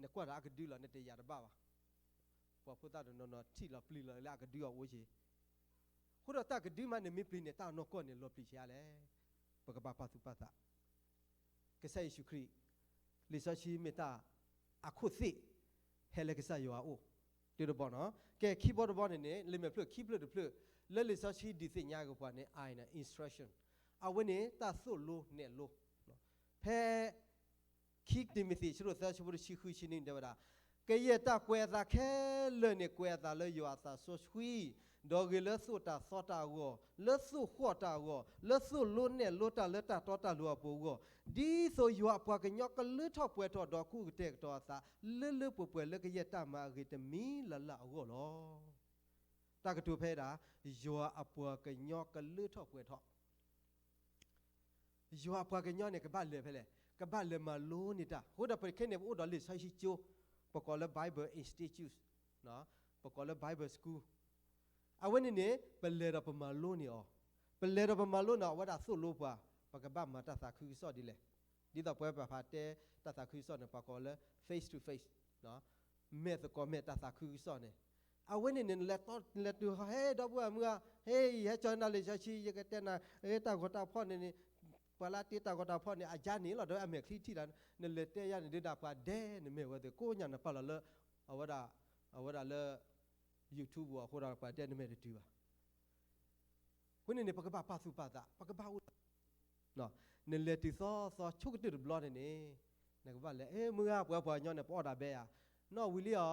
နကွၢ်ဒီးအကဒုလီၤ နတယာ်တဘၣ်ဘၣ်. ပှၤဖိသၣ်တနီၤနီၤထံၣ်လီၤပျံၤလီၤလၢအကဒုအအိၣ်က့ၤ. အဃိဒီးတၢ်ကဒုမးန့ၣ်မ့ၢ်ပျံၤန့ၣ် တၢ်အနီၢ်ကီၢ်န့ၣ်လီၤပျံၤဆံးအါလဲၣ်. ပကဘၣ်ပာ်သူၣ်ပာ်သး ကစၢ်ယ့ၣ်ၡူးခရံာ်, လံာ်စီဆှံမ့ၢ်တၢ်အခိၣ်သ့ၣ် ဟဲလၢကစၢ်ယွၤအအိၣ်, တၢတဘီနီၤ. ကဲခံဘီတဘီန့ၣ်န့ၣ် လံာ်မဲာ်ဖျၢၣ်ခံဖျၢၣ်တဖျၢၣ် လၢလံာ်စီဆှံဒုးသ့ၣ်ညါက့ၤပှၤန့ၣ် I န့ၣ် instruction, အဝဲန့ၣ်တၢ်သိၣ်လိနဲၣ်လိ, ဖဲ ခံတံၤမသ့း အဆၢဒိၣ်သၢ အဆၢဖိတဆံဃုဆံနွံန့ၣ်တဲဝဲဒၣ်, ကယဲၢ်တၢ်ကွဲးအသးခဲလၢာ်န့ၣ် ကွဲးအသးလၢယွၤအသးစီဆှံ, ဒီးဂ့ၤလၢသိၣ်တၢ်သီတၢ်အဂီၢ်, လၢသိၣ်ဃီၣ်တၢ်အဂီၢ်, လၢသိၣ်လိနဲၣ်လိတၢ်လၢတၢ်တီတၢ်လိၤအပူၤအဂီၢ်, ဒ်သိးယွၤအပှၤကညီကလၢထီၣ်ပှဲၤထီၣ်ဒီးကူၣ်ကတဲာ်ကတီၤအသး လၢလၢပှဲၤပှဲၤလၢကယဲၢ်တၢ်မၤအဂ့ၤတမံၤလၢ်လၢ်အဂီၢ်လီၤ. တၢ်ကတိၤဖဲဒၣ် ယွၤအပှၤကညီကလၢထီၣ်ပှဲၤထီၣ် ယွၤအပှၤကညီန့ၣ် ကဘၣ်လဲၤဖဲလဲၣ်, ကဘၣ်လဲၤမၤလိန့ၢ်တၢ်. အဃိဒီးပခဲန့ၣ် ပအိၣ်ဒီးလံာ်စီဆှံကၠိ, ပကိးလၢ Bible Institute, ပကိးလၢ Bible School. အဝဲန့ၣ်န့ၣ် ပလဲၤဒီးပမၤလိန့ၢ်အီၤ, ပလဲၤဒီးပမၤလိန့ၢ်အီၤ အဝဲဒၣ်သိၣ်လိပှၤ ပကဘၣ်မၤတၢ်သးခုကစီၣ်ဒ်လဲၣ်. ဒ်သိးပဝဲပဖးတဲတၢ်သးခုကစီၣ်န့ၣ် ပှၤကိးလၢ face to face, မဲာ်သကိးမဲာ်တၢ်သးခုကစီၣ်န့ၣ်, အဝဲန့ၣ်န့ၣ် နလဲၤတုၤဟီ ဟဲ ဒီပုၢ်ဝဲၢ်မုၢ်ဧၢ, ဟဲ ယဟဲကၠီနၤလံာ်စီဆှံ ယကတဲနၤ တၢ်ဂီၤတၢ်ဖီၣ်န့ၣ်န့ၣ်, ပှၤလၢတ့တၢ်ဂီၤတၢ်ဖီၣ်န့ၣ် အယါန့ၣ်လီၤ ဒီးအမဲာ်ချံထံၣ်လၢ နလဲၤတဲယါန့ၣ် ဒုးဒၣ်ပှၤဒဲး နမ့ၢ်ဝဲသ့ၣ် ကိးညါနပာ်လီၤလၢ အဝဲဒၣ် အဝဲဒၣ်လၢ YouTube ပူၤအဃိဒီး ပှၤတဲနမဲာ်တတုၤဘၣ်. အဃိန့ၣ်န့ၣ် ပကဘၣ်ပာ်သူၣ်ပာ်သး ပကဘၣ်အိၣ် နလဲၤတုၤသီသီဆိကတၢၢ်တဘျီန့ၣ်န့ၣ် နကဘၣ်လဲၤ အ့ မုၢ်ဂၤ ပှၤပှၤကညီန့ၣ် ပအီၣ်တၢ်ဘဲဧါ, နအီၣ်ဝံၤလံဧါ,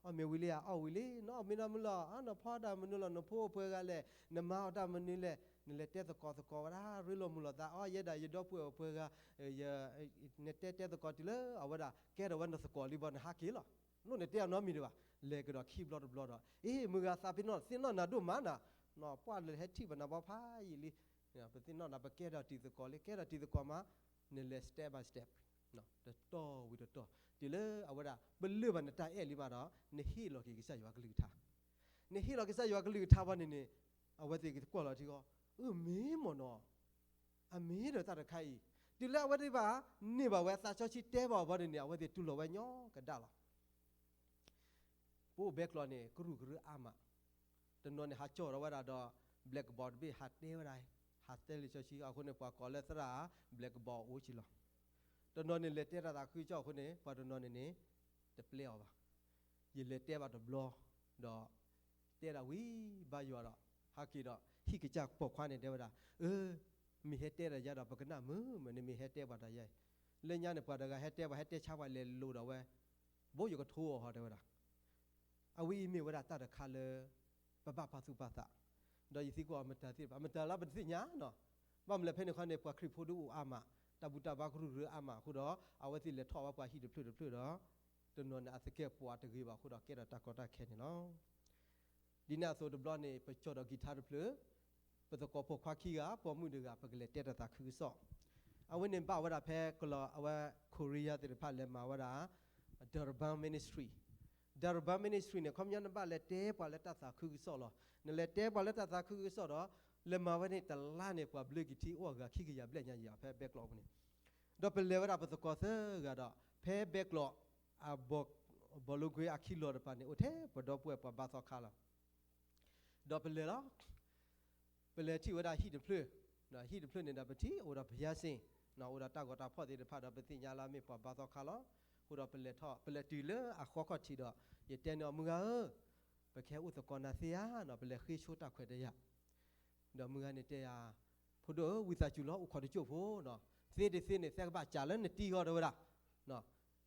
အီၣ်မ့ၢ်ဝံၤလံဧါ, အီၣ်ဝံၤလံ, နအီၣ်မ့ၢ်နီတမုာ်လီၤ, နဖီတၢ်မနုၤလီၤ, နဖိအိၣ်ပှဲၤဂၤလဲၣ်, နမၤအီၣ်တၢ်မနုၤလဲၣ်, နလဲၤတဲသကိးသကိးဝဲဒၣ် ရ့လိာ်မုာ်လိာ်သး, အီ ယဲဒၣ်ယဒီပုၢ်ဝဲၢ်ပှဲၤဂၤ နတဲတဲသကိးတုၤလၢအဝဲဒၣ် ကဲထီၣ်ဝဲနသကိးလံဘီ နဟးက့ၤလီၤ, လိၣ်နတဲအီၤနီတမံၤဒံးဘၣ်, လဲၤကဒီးခံဘျီတဘျီဒီး အ့ မုၢ်ဂၤ သးပ့ၤနီၣ် သ့ၣ်နီၣ်နၤဒိၣ်မးနၤ, ပှၢ်လၢဟဲထံၣ်ဘၣ်နၤဘီဖးယံာ်လံ, ပသ့ၣ်နီၣ်နၤ ပကဲထီၣ်တံၤသကိးလံ, ကဲထီၣ်တံၤသကိးမး, နလဲၤ step by step, တတီၤဝံၤတတီၤ, တုၤလၢအဝဲဒၣ် ပလၢၢ်ဘၣ်နတၢ်အဲၣ်လံမးဒီး နဟ့ၣ်လီၤက့ၤကစၢ်ယွၤကလုၢ်ကထါ, နဟ့ၣ်လီၤကစၢ်ယွၤကလုၢ်ကထါဘီန့ၣ်န့ၣ်, အဝဲသ့ၣ်ကကွၢ်လီၤထံဃီ, အၢ မ့ၢ်မ့ၢ်နီၤ, အမ့ၢ်ဒီးတၢ်တခါအံၤ, တုၤလၢအဝဲသ့ၣ်ဘၣ်န့ၢ်ဘၣ်ဝဲ သးစီဆှံတဲဘၣ်အီၤဘီန့ၣ်န့ၣ် အဝဲသ့ၣ်တူၢ်လိာ်ဝဲညီကဒါလီၤ. ပအိၣ်ဘဲကျိးန့ၣ် ကရူၢ်ကရၢအါမး, တနီၤန့ၣ် ဟးကၠီၣ်ထီၣ်ဝဲဒၣ်ဒီး blackboard တဘ့ၣ် ဟးတဲဝဲဒၣ်, ဟးတဲလံာ်စီဆှံအဃိန့ၣ် ပှၤကိးလၢသရၣ် blackboard အိၣ်ကံလီၤ. တနီၤန့ၣ် လဲၤတဲတၢ်သးခုကစီၣ်အဃိန့ၣ် ပှၤတနီၤန့ၣ်န့ၣ် တပျဲအီၤဘၣ်. ယလဲၤတဲဘၣ်တဘျီ, ဒီး တဲဒၣ်ဝံၤဘါယွၤဒီး ဟဲက့ၤဒီး ဟံၣ်ကစၢ်ပိာ်ခွါန့ၣ် တဲဝဲဒၣ်, အၢ, မ့ၢ်ဟဲတဲဒၣ်ယၤဒီး ပကနၣ်မုာ်မုာ်န့ၣ် မ့ၢ်ဟဲတဲပှၤတၢ်ယၤအံၤ, လၢညါန့ၣ် ပှၤတဂၤဟဲတဲပှၤ ဟဲတဲဆါပှၤ လဲၤလိာ်ဒီးဝဲ, ဘိယကထိအီၤဟီ တဲဝဲဒၣ်. အဝဲအံၤမ့ၢ်ဝဲဒၣ်တၢ်တခါလၢ ပဘၣ်ပာ်သူၣ်ပာ်သး, ဒီးယသံကွၢ်အီၤ မတၤသ့ၣ်တဖၣ်, မတၤလၢပတသ့ၣ်ညါနီၤ. ဘၣ်မနုၤလဲၣ် ဖဲန့ၣ်ခီန့ၣ် ပှၤခရံာ်ဖိဒုးအိၣ်အါမး, တၢ်ဘူၣ်တၢ်ဘါကရူၢ်ကရၢအါမးအဃိဒီး အဝဲသ့ၣ်လဲၤထီၣ်ဝဲပှၤဟံၣ်တဖျၢၣ်တဖျၢၣ်ဒီး တနီၤန့ၣ် အသကဲာ်ပဝးတဂ့ၤဘၣ်အဃိဒီး ကဲထီၣ်တၢ်ကီတၢ်ခဲန့ၣ်လီၤ. ဒ်န့ၣ်အသိးတဘျီန့ၣ် ပကၠီၣ်ဒီးကံၤထါတဖျၢၣ်, ပသကိးပိာ်ခွါခံဂၤ, ပိာ်မုၣ်တဂၤ, ပကလဲၤတဲတၢ်သးခုကစီၣ်. အဝဲန့ၣ်ဘၣ်ဝဲဒၣ်ဖဲကလီၤ အဝဲ Korea သ့ၣ်တဖၣ်လဲၤမၤဝဲဒၣ် Durban Ministry, Durban Ministry န့ၣ် ခီပညီနဘၣ်လဲၤတဲပှၤလၢတၢ်သးခုကစီၣ်လီၤ. နလဲၤတဲပှၤလၢတၢ်သးခုကစီၣ်ဒီး လဲၤမၤဝဲန့ၣ်တလါန့ၣ် ပှၤဘျၢက့ၤထံအိၣ်အဂၤခံကယၤဘျဲၣ်ညါယၤ ဖဲဘဲကျိးပူၤန့ၣ် ဒီးပလဲၤဝဲဒၣ်ပသကိးသၢဂၤဒီး ဖဲဘဲကျိး အ ဘီၣ်လိကွ့အခံလီၤတပၤန့ၣ် အိၣ်ထဲပဒီပုၢ်ဝဲၢ်ပှၤဘါသီခါလီၤ. ဒီးပလဲၤလီၤ, ပလဲၤထံၣ်ဝဲဒၣ်ဟံၣ်တဖျၢၣ်, ဟံၣ်တဖျၢၣ်န့ၣ်ဒီးပထံၣ်အိၣ်ဒီးဘုရားဆန့်, အိၣ်ဒီးတၢ်ဂီၤတၢ်ဖီၣ်သ့ၣ်တဖၣ်ဒီး ပသ့ၣ်ညါလၢအမ့ၢ်ပှၤဘါသီခါလီၤ. အဃိဒီးပလဲၤထီၣ် ပလဲၤတုၤလၢအဃီခီၣ်ထံးဒီး ယတဲန့ၢ်အီၤ မုၢ်ဂၤဧၢ, ပကဟဲအိၣ်သကိးနၤသ့ဧါနီၤ, ပလဲၤဃ့ဆိတၢ်ခွဲးတၢ်ယာ် ဒီးမုၢ်ဂၤန့ၣ်တဲယၤ, ဖိဒိၣ်ဧၢ, ဝံသးစူၤလီၤ အိၣ်ခိးတစိၢ်ဖိနီၤ, သ့တသ့န့ၣ် သဲကဘၣ်စးလၢနတံၢ်အီၤ တဲဝဲဒၣ်,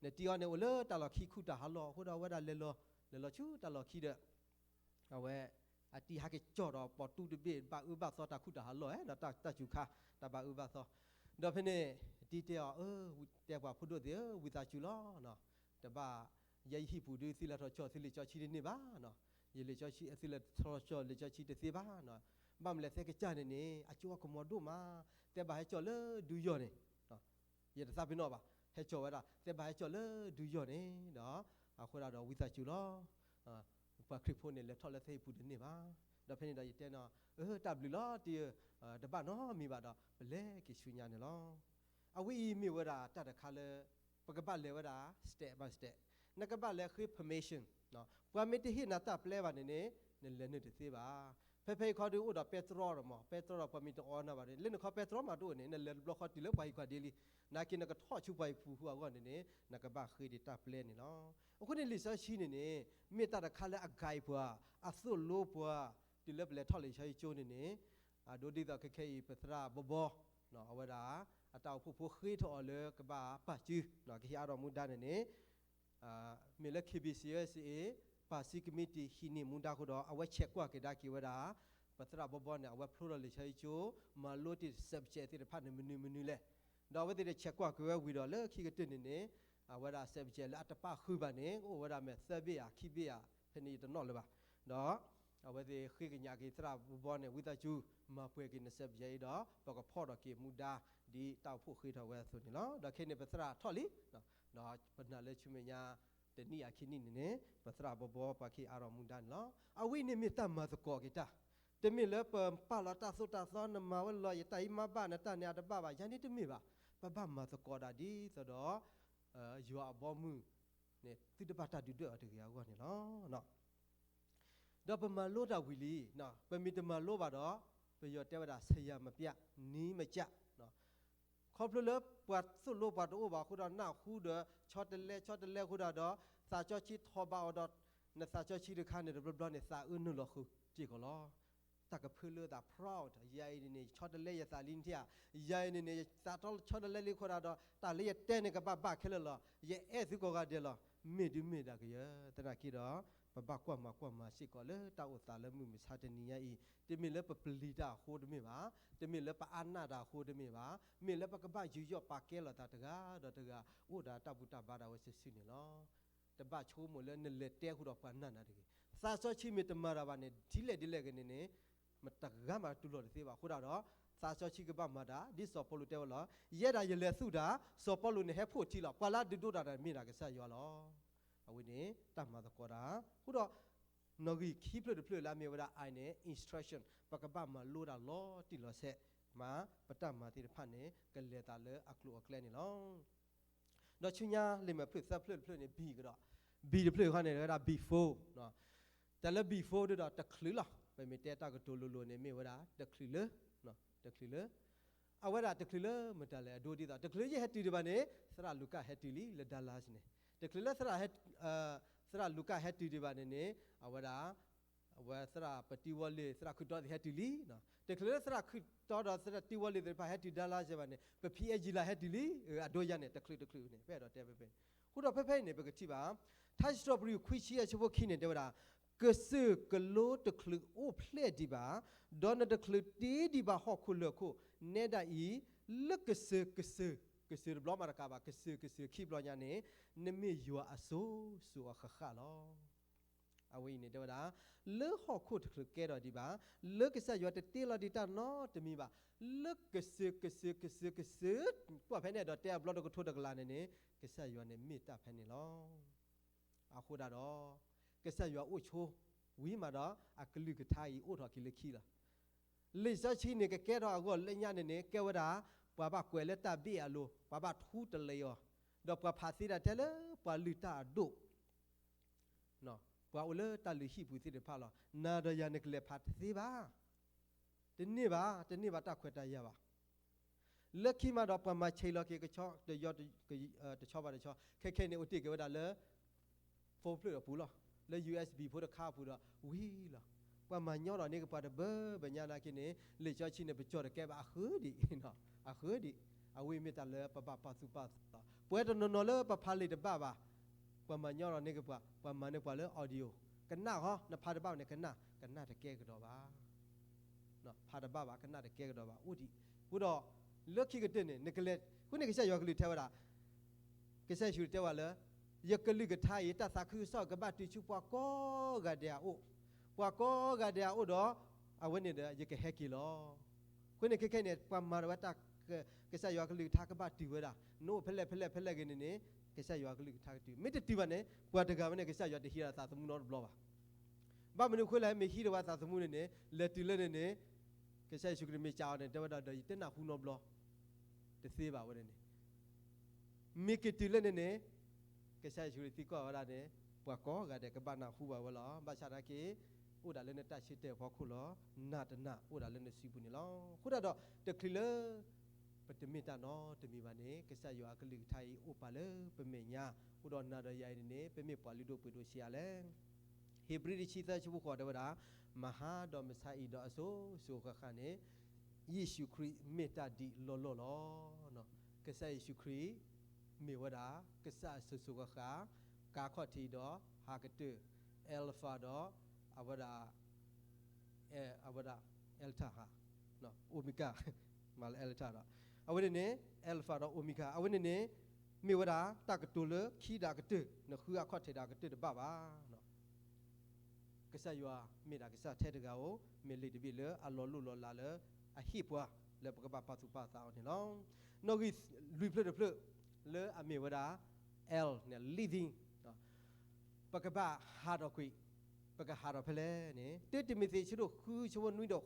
နတံၢ်အီၤန့ၣ် အိၣ်လၢတၢ်လီၢ်ခံခူၣ်တၢ်ဟးလီၢ်အဃိဒီး အဝဲဒၣ်လဲၤလီၤ, လဲၤလီၤဆူတၢ်လီၢ်ခံဒီး အဝဲ အတံၢ်ဟဲက့ၤကၠီၣ်ဒီးပိာ်တူၢ်တဘ့ၣ် ဘၣ်အၢဘၣ်သီတၢ်ခူၣ်တၢ်ဟးလီၢ် ဒီးတၢ်စူၤခါ တၢ်ဘၣ်အၢဘၣ်သီ, ဒီးဖဲန့ၣ် အတံၢ်တဲအီၤ, တဲပှၤဖိဒိၣ်သ့ၣ်ဧၢ, ဝံသးစူၤလီၤ တဘၣ် ယဲယဟံၣ်ပူၤဒုး သုလဲၤထီၣ်ကၠီၣ် သုလံာ်စီဆှံတန့ၢ်ဘၣ်နီၤ, ယလံာ်စီဆှံ သုလဲၤထီၣ်ကၠီၣ်လံာ်စီဆှံတသ့ဘၣ်နီၤ, ဘၣ်မနုၤလဲၣ် သဲကစၢ်န့ၣ်န့ၣ် အကၠိအကမီၤဒိၣ်မး, တဲဘၣ်ဟဲကၠီၣ်လၢဒုးယီၢ်န့ၣ် ယတသးပ့ၤနီၣ်ဘၣ်, ဟဲကၠီၣ်ဝဲဒၣ် တဲဘၣ်ဟဲကၠီၣ်လၢဒုးယီၢ်န့ၣ်ဒီး အဃိဒၣ်ဒီးဝံသးစူၤလီၤ, ပှၤခရံာ်ဖိန့ၣ် လဲၤထီၣ်လၢသဲအံၤပူၤတန့ၢ်ဘၣ်, ဒီးဖဲန့ၣ်ဒီးယတဲနီၤ, အၢ တၢ်ဘျုးလီၤတံၢ်ဧၢ, တဘၣ်နီတမံၤဘၣ်ဒီး ပလဲၤက့ၤဆူညါန့ၣ်လီၤ. အဝဲအံၤမ့ၢ်ဝဲဒၣ်တၢ်တခါလၢ ပကဘၣ်လဲၤဝဲဒၣ် step by step, နကဘၣ်လဲၤဃ့ permission, ပှၤမ့ၢ်တဟ့ၣ်နၤတၢ်ပျဲဘၣ်န့ၣ်န့ၣ် နလဲၤနုာ်တသ့ဘၣ်. ဖဲဖဲအံၤခီဒုးအိၣ်ဒီးပဲတြီဒီးမး, ပဲတြီဒီးပှၤမ့ၢ်တအီနၤဘၣ်န့ၣ် လၢနခီပဲတြီမးတအိၣ်န့ၣ် နလဲၤတဘျီဃီတုၤလၢပှၤဟံၣ်ပှၤဒ့လံ, နာ်က့နကထီၣ်ဆူပှၤဟံၣ်ပူၤဟူးအဂီၢ်န့ၣ်န့ၣ် နကဘၣ်ဃ့ဒံးတၢ်ပျဲန့ၣ်လီၤ. အဃိန့ၣ်လံာ်စီဆှံန့ၣ်န့ၣ် မ့ၢ်တၢ်တခါလၢအ guide ပှၤ, အသိၣ်လိပှၤ, တုၤလၢပလဲၤထီၣ်လံာ်စီဆှံကၠိန့ၣ်န့ၣ် အဒိဒ်သိးခဲခဲအံၤ ပသရၣ်ဘီဘီ အဝဲဒၣ် အတၢ်အိၣ်ဖှိၣ်ဖိဃ့ထီၣ်အီၤလၢကဘၣ်ပာ်စု ကဟ့ၣ်အါထီၣ်မူဒါန့ၣ်န့ၣ် မ့ၢ်လၢ K B C S A ပာ်စုကမံးတံာ်ဟံးန့ၢ်မူဒါအဃိဒီး အဝဲဆဲးကွၢ်က့ၤဒါက့ၤဝဲဒၣ် ပသရၣ်ဘီဘီန့ၣ် အဝဲဖျိထီၣ်လံာ်စီဆှံကၠိ မၤလိတ့ၢ် subject သ့ၣ်တဖၣ်န့ၣ် မနုၤမနုၤလဲၣ်. ဒီးအဝဲသ့ၣ်တဆဲးကွၢ်က့ၤဝဲဝံၤဒီး လၢခံကတၢၢ်န့ၣ်န့ၣ် အဝဲဒၣ် subject လၢအတပာ်ဃုာ်ဘၣ်န့ၣ် ကအိၣ်ဝဲဒၣ်မ့ၢ်သၢဘ့ၣ်ဧါ ခံဘ့ၣ်ဧါ ဖဲန့ၣ်ယတနီၣ်လၢၤဘၣ်. ဒီး အဝဲသ့ၣ်ဃ့ကညးက့ၤသရၣ်ဘီဘီန့ၣ် ဝံသးစူၤ မၤပှဲၤက့ၤန subject အံၤဒီး ပကဖီၣ်ထီၣ်က့ၤမူဒါ ဒ်တၢ်အိၣ်ဖှိၣ်ဃ့ထီၣ်ဝဲအသိးန့ၣ်လီၤ. ဒီးခဲအံၤန့ၣ် ပသရၣ်ထီၣ်လံ ဒီးပနာ်လၢဆူမဲာ်ညါ တနံၣ်အခံနံၣ်န့ၣ်န့ၣ် ပသရၣ်ဘီဘီပှၤကဟ့ၣ်အါထီၣ်မူဒါန့ၣ်လီၤ. အဝဲအံၤန့ၣ်မ့ၢ်တၢ်မၤသကိးက့ၤတၢ်, တမ့ၢ်လၢပပာ်လီၤတၢ်သိၣ်တၢ်သီ နမၤဝဲလီၤ ယတၢ်အံၤမၤဘၣ် နတၢ်န့ၣ်အတဘၣ်ဘၣ် ယၤန့ၣ်တမ့ၢ်ဘၣ်. ပဘၣ်မၤသကိးဒၣ်ဒ်သိးဒီး ယွၤအဘီမုၢ်န့ၣ် သုတဘၣ်တၢ်ဒုးဒွဲၣ်အီၤတဂ့ၤအဂီၢ်န့ၣ်လီၤ. ဒီးပမၤလိတၢ်ဝံၤလံ, ပမ့ၢ်တမၤလိဘၣ်ဒီး ပယီၤတဲဝဲဒၣ် ဆရာမပြ နည်းမကျ ခီဖျိလၢပှၤသိၣ်လိပှၤတအိၣ်ဘၣ်အဃိဒီး နၢ်ဟူဒီး ဆီတလဲ ဆီတလဲအဃိဒီး ဒီး သးစီဆှံထီၣ်ဘၣ်အီၤဒီး နသးစီဆှံတခါန့ၣ် တဘျီဘျီန့ၣ် သးအၢနုာ်လီၤဃုာ်စ့ၢ်ကီးလီၤ. တၢ်ကဖၢလၢသး proud, ယၤအံၤန့ၣ်န့ၣ် ယဆီတလဲယသးလံနထံၣ်ဧါ, ယၤအံၤန့ၣ်န့ၣ် ယသးထီဆီတလဲလံအဃိဒၣ်ဒီး တၢ်လၢယတဲန့ၣ်ကဘၣ်ဘၣ်ခဲလၢာ်လီၤ, ယအဲၣ်သုကိးဂၤဒဲးလီၤ, မ့ၢ်ဒုးမ့ၢ်ဒၣ်ကယဲၢ်, သနာ်က့ဒီး ပဘၣ်ကွၢ်မၤကွၢ်မၤစ့ၢ်ကီးလၢတၢ်အိၣ်သးလၢမုၢ်မဆါတနံၤညါအံၤ, တမ့ၢ်လၢပပျံၤတၢ်အဃိတမ့ၢ်ဘၣ်, တမ့ၢ်လၢပအါနၢ်တၢ်အဃိတမ့ၢ်ဘၣ်, မ့ၢ်လၢပကဘၣ်ယူးယီၣ်ပာ်ကဲလိာ်သးတဂၤဒီးတဂၤ, အိၣ်ဒီးတၢ်ဘူၣ်တၢ်ဘါဒၣ်ဝဲစုာ်စုာ်န့ၣ်လီၤ. တဘၣ်ဆိကမိၣ်လၢနလဲၤတဲဃုာ်ဒီးပှၤနာ်နၤတဂ့ၤ. သးစီဆှံမ့ၢ်တမၤတၢ်ဘၣ်န့ၣ် ဒ်လဲၣ်ဒ်လဲၣ်ဂ့ၤန့ၣ်န့ၣ် မတဂၤမးတူၢ်လိာ်တသ့ဘၣ်. အဃိဒၣ်ဒီး သးစီဆှံကဘၣ်မၤတၢ် ဒ်စီၤပီလူးတဲဝဲလီၤ. ယဲဒၣ်ယလဲၤသူၣ်တၢ်, စီၤပီလူးန့ၣ်ဟဲဖှိၣ်ထံလီၤ. ပှၤလၢအဒုးဒိၣ်တၢ်န့ၣ်မ့ၢ်ဒၣ်ကစၢ်ယွၤလီၤ. အဝဲန့ၣ် တၢ်မၤသကိးတၢ်. အဃိဒီး နီၣ်ဂံၢ်ခံဖျၢၣ်တဖျၢၣ်လၢအမ့ၢ်ဝဲဒၣ် I န့ၣ် instruction, ပကဘၣ်မၤလိတၢ်လီၤတံၢ်လီၤဆဲး, မ့ၢ်ပတၢ်မၤသ့ၣ်တဖၣ်န့ၣ် ကလဲၤသးလၢအကျိၤအကျဲန့ၣ်လီၤ. ဒီးဆူညါလံာ်မဲာ်ဖျၢၣ်သၢဖျၢၣ်တဖျၢၣ်န့ၣ် B ကဒီး, B တဖျၢၣ်ဃီန့ၣ် ဝဲဒၣ် before, တၢ်လၢ before ဒ်ဒီးတချုးလီၤ. ပမ့ၢ်တဲတၢ်ကတိၤလိၤလိၤန့ၣ် မ့ၢ်ဝဲဒၣ်တချုးလၢ, တချုးလၢ, အဝဲဒၣ်တချုးလၢမတၤလဲၣ် အဒိဒ်သိး တချုးလၢယဟဲတုၤဒံးဘၣ်န့ၣ် သရၣ်လူၤကၣ်ဟဲတုၤလံလၢ Dallas န့ၣ်, တချုးလၢသရၣ်ဟဲ, သရၣ်လူၤကၣ်ဟဲတုၤဒံးဘၣ်န့ၣ်န့ၣ် အဝဲဒၣ် အဝဲသရၣ်ပတံဝီလ့ၤ သရၣ်ခုၣ်တီသ့ၣ်ဟဲတုၤလံ, တချုးလၢသရၣ်ခုၣ်တီဒီးသရၣ်တံဝီလ့ၤသ့ၣ်တဖၣ်ဟဲတုၤ Dallas ဘၣ်န့ၣ် ပ PAG လၢဟဲတုၤလံ, အဒိယၤန့ၣ် တချုးတချုးန့ၣ် ပအဲၣ်ဒိးတဲဖဲဖဲန့ၣ်, အဃိဒီးဖဲဖဲအံၤန့ၣ် ပကထံၣ်ဘၣ် ထါစံးထီၣ်ပတြၢၤခွံဆံအဆၢဖိခံန့ၣ် တဲဝဲဒၣ်, ကစၢၢ်ကလိတချုးအိၣ်ဖျဲၣ်ဒံးဘၣ်, ဒီးနတချုးတ့ဒံးဘၣ်ဟီၣ်ခိၣ်လၢၢ်ခိၣ်, နဲဒၣ်အံၤ လၢကစၢၢ်ကစၢၢ်, ကစၢၢ်တဘျီမးတကးဘၣ်, ကစၢၢ်ကစၢၢ်ခံဘျီညါန့ၣ် နမ့ၢ်ယွၤအစိၤစိၤအဃၣ်ဃၣ်လီၤ. အဝဲအံၤန့ၣ်တဲဝဲဒၣ်, လၢဟီၣ်ခိၣ်တချုးကဲထီၣ်ဒံးဘၣ်, လၢကစၢ်ယွၤတတ့လီၤဒံးတၢ်နီတမံၤဘၣ်, လၢကစၢၢ်ကစၢၢ်ကစၢၢ်ကစၢၢ်, ကွၢ်ဖဲန့ၣ်ဒီးတဲအဘျီတကထိတကလးန့ၣ်န့ၣ် ကစၢ်ယွၤန့ၣ်မ့ၢ်တၢ်ဖဲန့ၣ်လီၤ. အဃိဒၣ်ဒီး ကစၢ်ယွၤအိၣ်ဆိဝံၤမးဒီး အကလုၢ်ကထါအံၤအိၣ်ထီၣ်က့ၤလၢခံလီၤ. လံာ်စီဆှံန့ၣ် ကကဲထီၣ်အဂီၢ်လၢညါန့ၣ်န့ၣ် ကဲဝဲဒၣ် ပှၤဘၣ်ကွဲးလၢတၢ်ဘ့ၣ်အလိၤ, ပှၤဘၣ်ထူတလံၤအီၤ, ဒီးပှၤဖးသ့ဒၣ်ထဲလၢပှၤလုၢ်တၢ်အဒိၣ်, ပှၤအိၣ်လၢတၢ်လုၢ်ဟံၣ်ပူၤသ့ၣ်တဖၣ်လီၤ. နၤဒီးယၤန့ၣ်ကလဲၤဖးတသ့ဘၣ်. တန့ၢ်ဘၣ်, တန့ၢ်ဘၣ်တၢ်ခွဲးတၢ်ယာ်ဘၣ်. လၢခံမးဒီးပှၤမၤဆဲးလီၤက့ၤကဆီ, တဆီဘၣ်တဆီ, ခဲခဲန့ၣ်အိၣ်တ့ၢ်က့ၤဝဲဒၣ်လၢ phone ဖျၢၣ်အပူၤလီၤ. လၢ USB ဖိတခါအပူၤဒီးဝံၤလီၤ. ပှၤမၤညီထီၣ်န့ၢ်က့ၤပှၤတဘၢဘၢညါနာ်က့န့ၣ် လံာ်စီဆှံန့ၣ် ပကၠီၣ်တကဲဘၣ်အဃၢဒံး, အဃၢဒံး, အဝဲမ့ၢ်တၢ်လၢပဘၣ်ပာ်သူၣ်ပာ်သးလီၤ. ပဝဲတနီၤနီၤလၢပဖးလံာ်တဘၣ်ဘၣ်, ပှၤမၤညီထီၣ်န့ၢ်က့ၤပှၤ, ပှၤမၤန့ၢ်ပှၤလၢ audio, ကနၣ်ဟီ, နဖးတဘၣ်ဘၣ်န့ၣ် ကနၣ်, ကနၣ်တကဲကဒီးဘၣ်. ဖးတဘၣ်ဘၣ် ကနၣ်တကဲကဒီးဘၣ် အိၣ်ဒံး. အဃိဒီး လၢခံကတၢၢ်န့ၣ် နကလဲၤ, အဃိန့ၣ်ကစၢ်ယွၤကလုၢ်ကထါတဲဝဲဒၣ်, ကစၢ်ယ့ၣ်ၡူးတဲဝဲလၢ ယကလုၢ်ကထါအံၤ တၢ်သးခုကစီၣ်ကဘၣ်တုၤဆူပှၤကိးဂၤဒဲးအအိၣ်, ပှၤကိးဂၤဒဲးအအိၣ်ဒီး အဝဲန့ၣ်ဒီး ယကဟဲက့ၤလီၤ. အဃိန့ၣ်ခဲခဲန့ၣ် ပှၤမၤတၢ်ဝဲတၢ်, ကစၢ်ယွၤကလုၢ်ကထါကဘၣ်တုၤဝဲဒၣ်, နအိၣ်ဖဲလဲၣ်ဖဲလဲၣ်ဖဲလဲၣ်ဂ့ၤန့ၣ်န့ၣ် ကစၢ်ယွၤကလုၢ်ကထါကတုၤ, မ့ၢ်တတုၤဘၣ်န့ၣ် ပှၤတဂၤဝဲန့ၣ် ကစၢ်ယွၤတဟံးဒီးသးသမူနီတဘျီဘၣ်. ဘၣ်မနုၤအဃိလဲၣ်, မ့ၢ်ဟံးဒီးဝဲသးသမူန့ၣ်န့ၣ် လဲၤတုၤလၢန့ၣ်န့ၣ် ကစၢ်ယ့ၣ်ၡူးခရံာ်မ့ၢ်စံးအီၤန့ၣ် တဲဝဲဒၣ်ဒီး ယတနၢ်ဟူနီတဘျီ, တသ့ဘၣ်ဝဲန့ၣ်န့ၣ်, မ့ၢ်က့ၤတုၤလၢန့ၣ်န့ၣ် ကစၢ်ယ့ၣ်ၡူးခရံာ်သံကွၢ်ဝဲဒၣ်န့ၣ် ပှၤကိးဂၤဒဲးကဘၣ်နၢ်ဟူဘၣ်ဝဲလီၤ. ဘၣ်ဆၣ်သနာ်က့ အိၣ်ဒၣ်လၢနတၢ်ဆၢတဲာ်အဖီခိၣ်လီၤ. နၢ်တနၢ်အိၣ်ဒၣ်လၢနစုပူၤန့ၣ်လီၤ. အဃိဒၣ်ဒီး တချုးလၢ ပတမ့ၢ်တၢ်နီတမံၤဘၣ်န့ၣ် ကစၢ်ယွၤအကလုၢ်ကထါအံၤအိၣ်ပာ်လၢပမဲာ်ညါ, အဃိဒီးနၤဒီးယၤအံၤန့ၣ်န့ၣ် ပမ့ၢ်ပှၤလုၢ်ဒိၣ်ပှ့ၤဒိၣ်ဆံးအါလဲၣ်. ဧ့ၤဘြံၤတဆံသၢဆၢဖိဃိးတဲဝဲဒၣ်, မဟါဒီးမဆါအံၤဒီးအစိၤစိၤဃၣ်ဃၣ်န့ၣ် ယ့ၣ်ၡူးခရံာ်မ့ၢ်တၢ်ဒံးလီၤလီၢ်လီၤ. ကစၢ်ယ့ၣ်ၡူးခရံာ် မ့ၢ်ဝဲဒၣ် ကစၢ်အစိၤစိၤဃၣ်ဃၣ်, ကါခီၣ်ထံးဒီးဟးကတၢၢ်, Alpha ဒီး အဝဲဒၣ် အဝဲဒၣ် Alpha ဟး, Omega, မၤလၢ Alpha ဒီး အဝဲန့ၣ်န့ၣ် Alpha ဒီး Omega အဝဲန့ၣ်န့ၣ် မ့ၢ်ဝဲဒၣ်တၢ်ကတိၤလၢခံဒီးအကတၢၢ်, နဃုအခီၣ်ထံးဒီးအကတၢၢ်တဘၣ်ဘၣ်. ကစၢ်ယွၤမ့ၢ်ဒၣ်ကစၢ်ထဲတဂၤဧိၤ, မ့ၢ်လံာ်တဘ့ၣ်လၢအလီၤလိၢ်လီၤလးလၢအဟ့ၣ်ပှၤလၢပကဘၣ်ပာ်သူၣ်ပာ်သးအီၤန့ၣ်လီၤ. နီၣ်ဂံၢ်လွံၢ်ဖျၢၣ်တဖျၢၣ်လၢအမ့ၢ်ဝဲဒၣ် L န့ၣ် living ပကဘၣ်ဟးထီၣ်ကွံာ်, ပကဟးထီၣ်ဖဲလဲၣ်န့ၣ် တၢတံၤမသ့း ဆၢဒိၣ်ဃု ဆၢဖိနွံဒီးဃိး,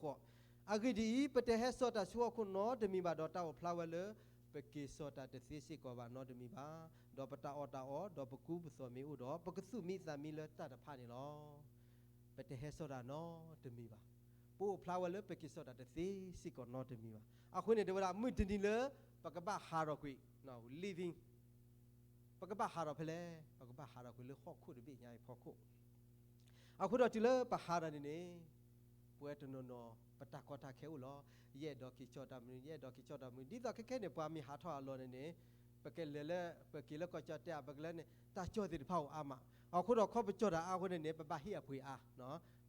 အဂ့ၢ်ဒ်အံၤ, ပတဟဲစိာ်တၢ်ဆူဟီၣ်ခိၣ်နီတမံၤဘၣ်, ဒီးတၢ်အိၣ်ဖျါဝဲလၢ ပက့ၤစိာ်တၢ်တသ့စ့ၢ်ကီးဘၣ်နီတမံၤဘၣ်, ဒီးပတၢ်အီၣ်တၢ်အီ, ဒီးပကူပသိးမ့ၢ်အိၣ်ဒီး, ပကသူၣ်မံသးမံလၢတၢ်တဖၣ်န့ၣ်လီၤ. ပတဟဲစိာ်တၢ်နီတမံၤဘၣ်. ပအိၣ်ဖျါဝဲလၢပက့ၤစိာ်တၢ်တသ့စ့ၢ်ကီးနီတမံၤဘၣ်. အဃိန့ၣ် တဲဝဲဒၣ် မုၢ်တနံၤလၢ ပကဘၣ်ဟးထီၣ်ကွံာ်, living, ပကဘၣ်ဟးထီၣ်ဖဲလဲၣ်, ပကဘၣ်ဟးထီၣ်ကွံာ်လၢဟီၣ်ခိၣ်တဘ့ၣ်ညါအံၤဖီခိၣ်. အဃိဒီးတုၤလၢပဟးထီၣ်န့ၣ်န့ၣ် ပဝဲတနီၤနီၤ ပတၢ်ကီတၢ်ခဲအိၣ်လီၤ. ယအဲၣ်ဒိးက့ၤကၠီၣ်တၢ်မနုၤ, ယအဲၣ်ဒိးက့ၤကၠီၣ်တၢ်မနုၤ, ဒ်သိးခဲခဲန့ၣ် ပှၤမ့ၢ်ဟးထီၣ်အလီၢ်န့ၣ်န့ၣ် ပကလဲၤလၢ ပက့ၤလၢကီၢ်ကၠီၣ်တဲၣ် ပကလဲၤန့ၣ် တၢ်ကၠီၣ်သ့ၣ်တဖၣ်အိၣ်အါမး. အဃိဒီးခီပကၠီၣ်တၢ်အါအဃိန့ၣ်န့ၣ် ပဘၣ်ဟ့ၣ်အပှ့ၤအါ,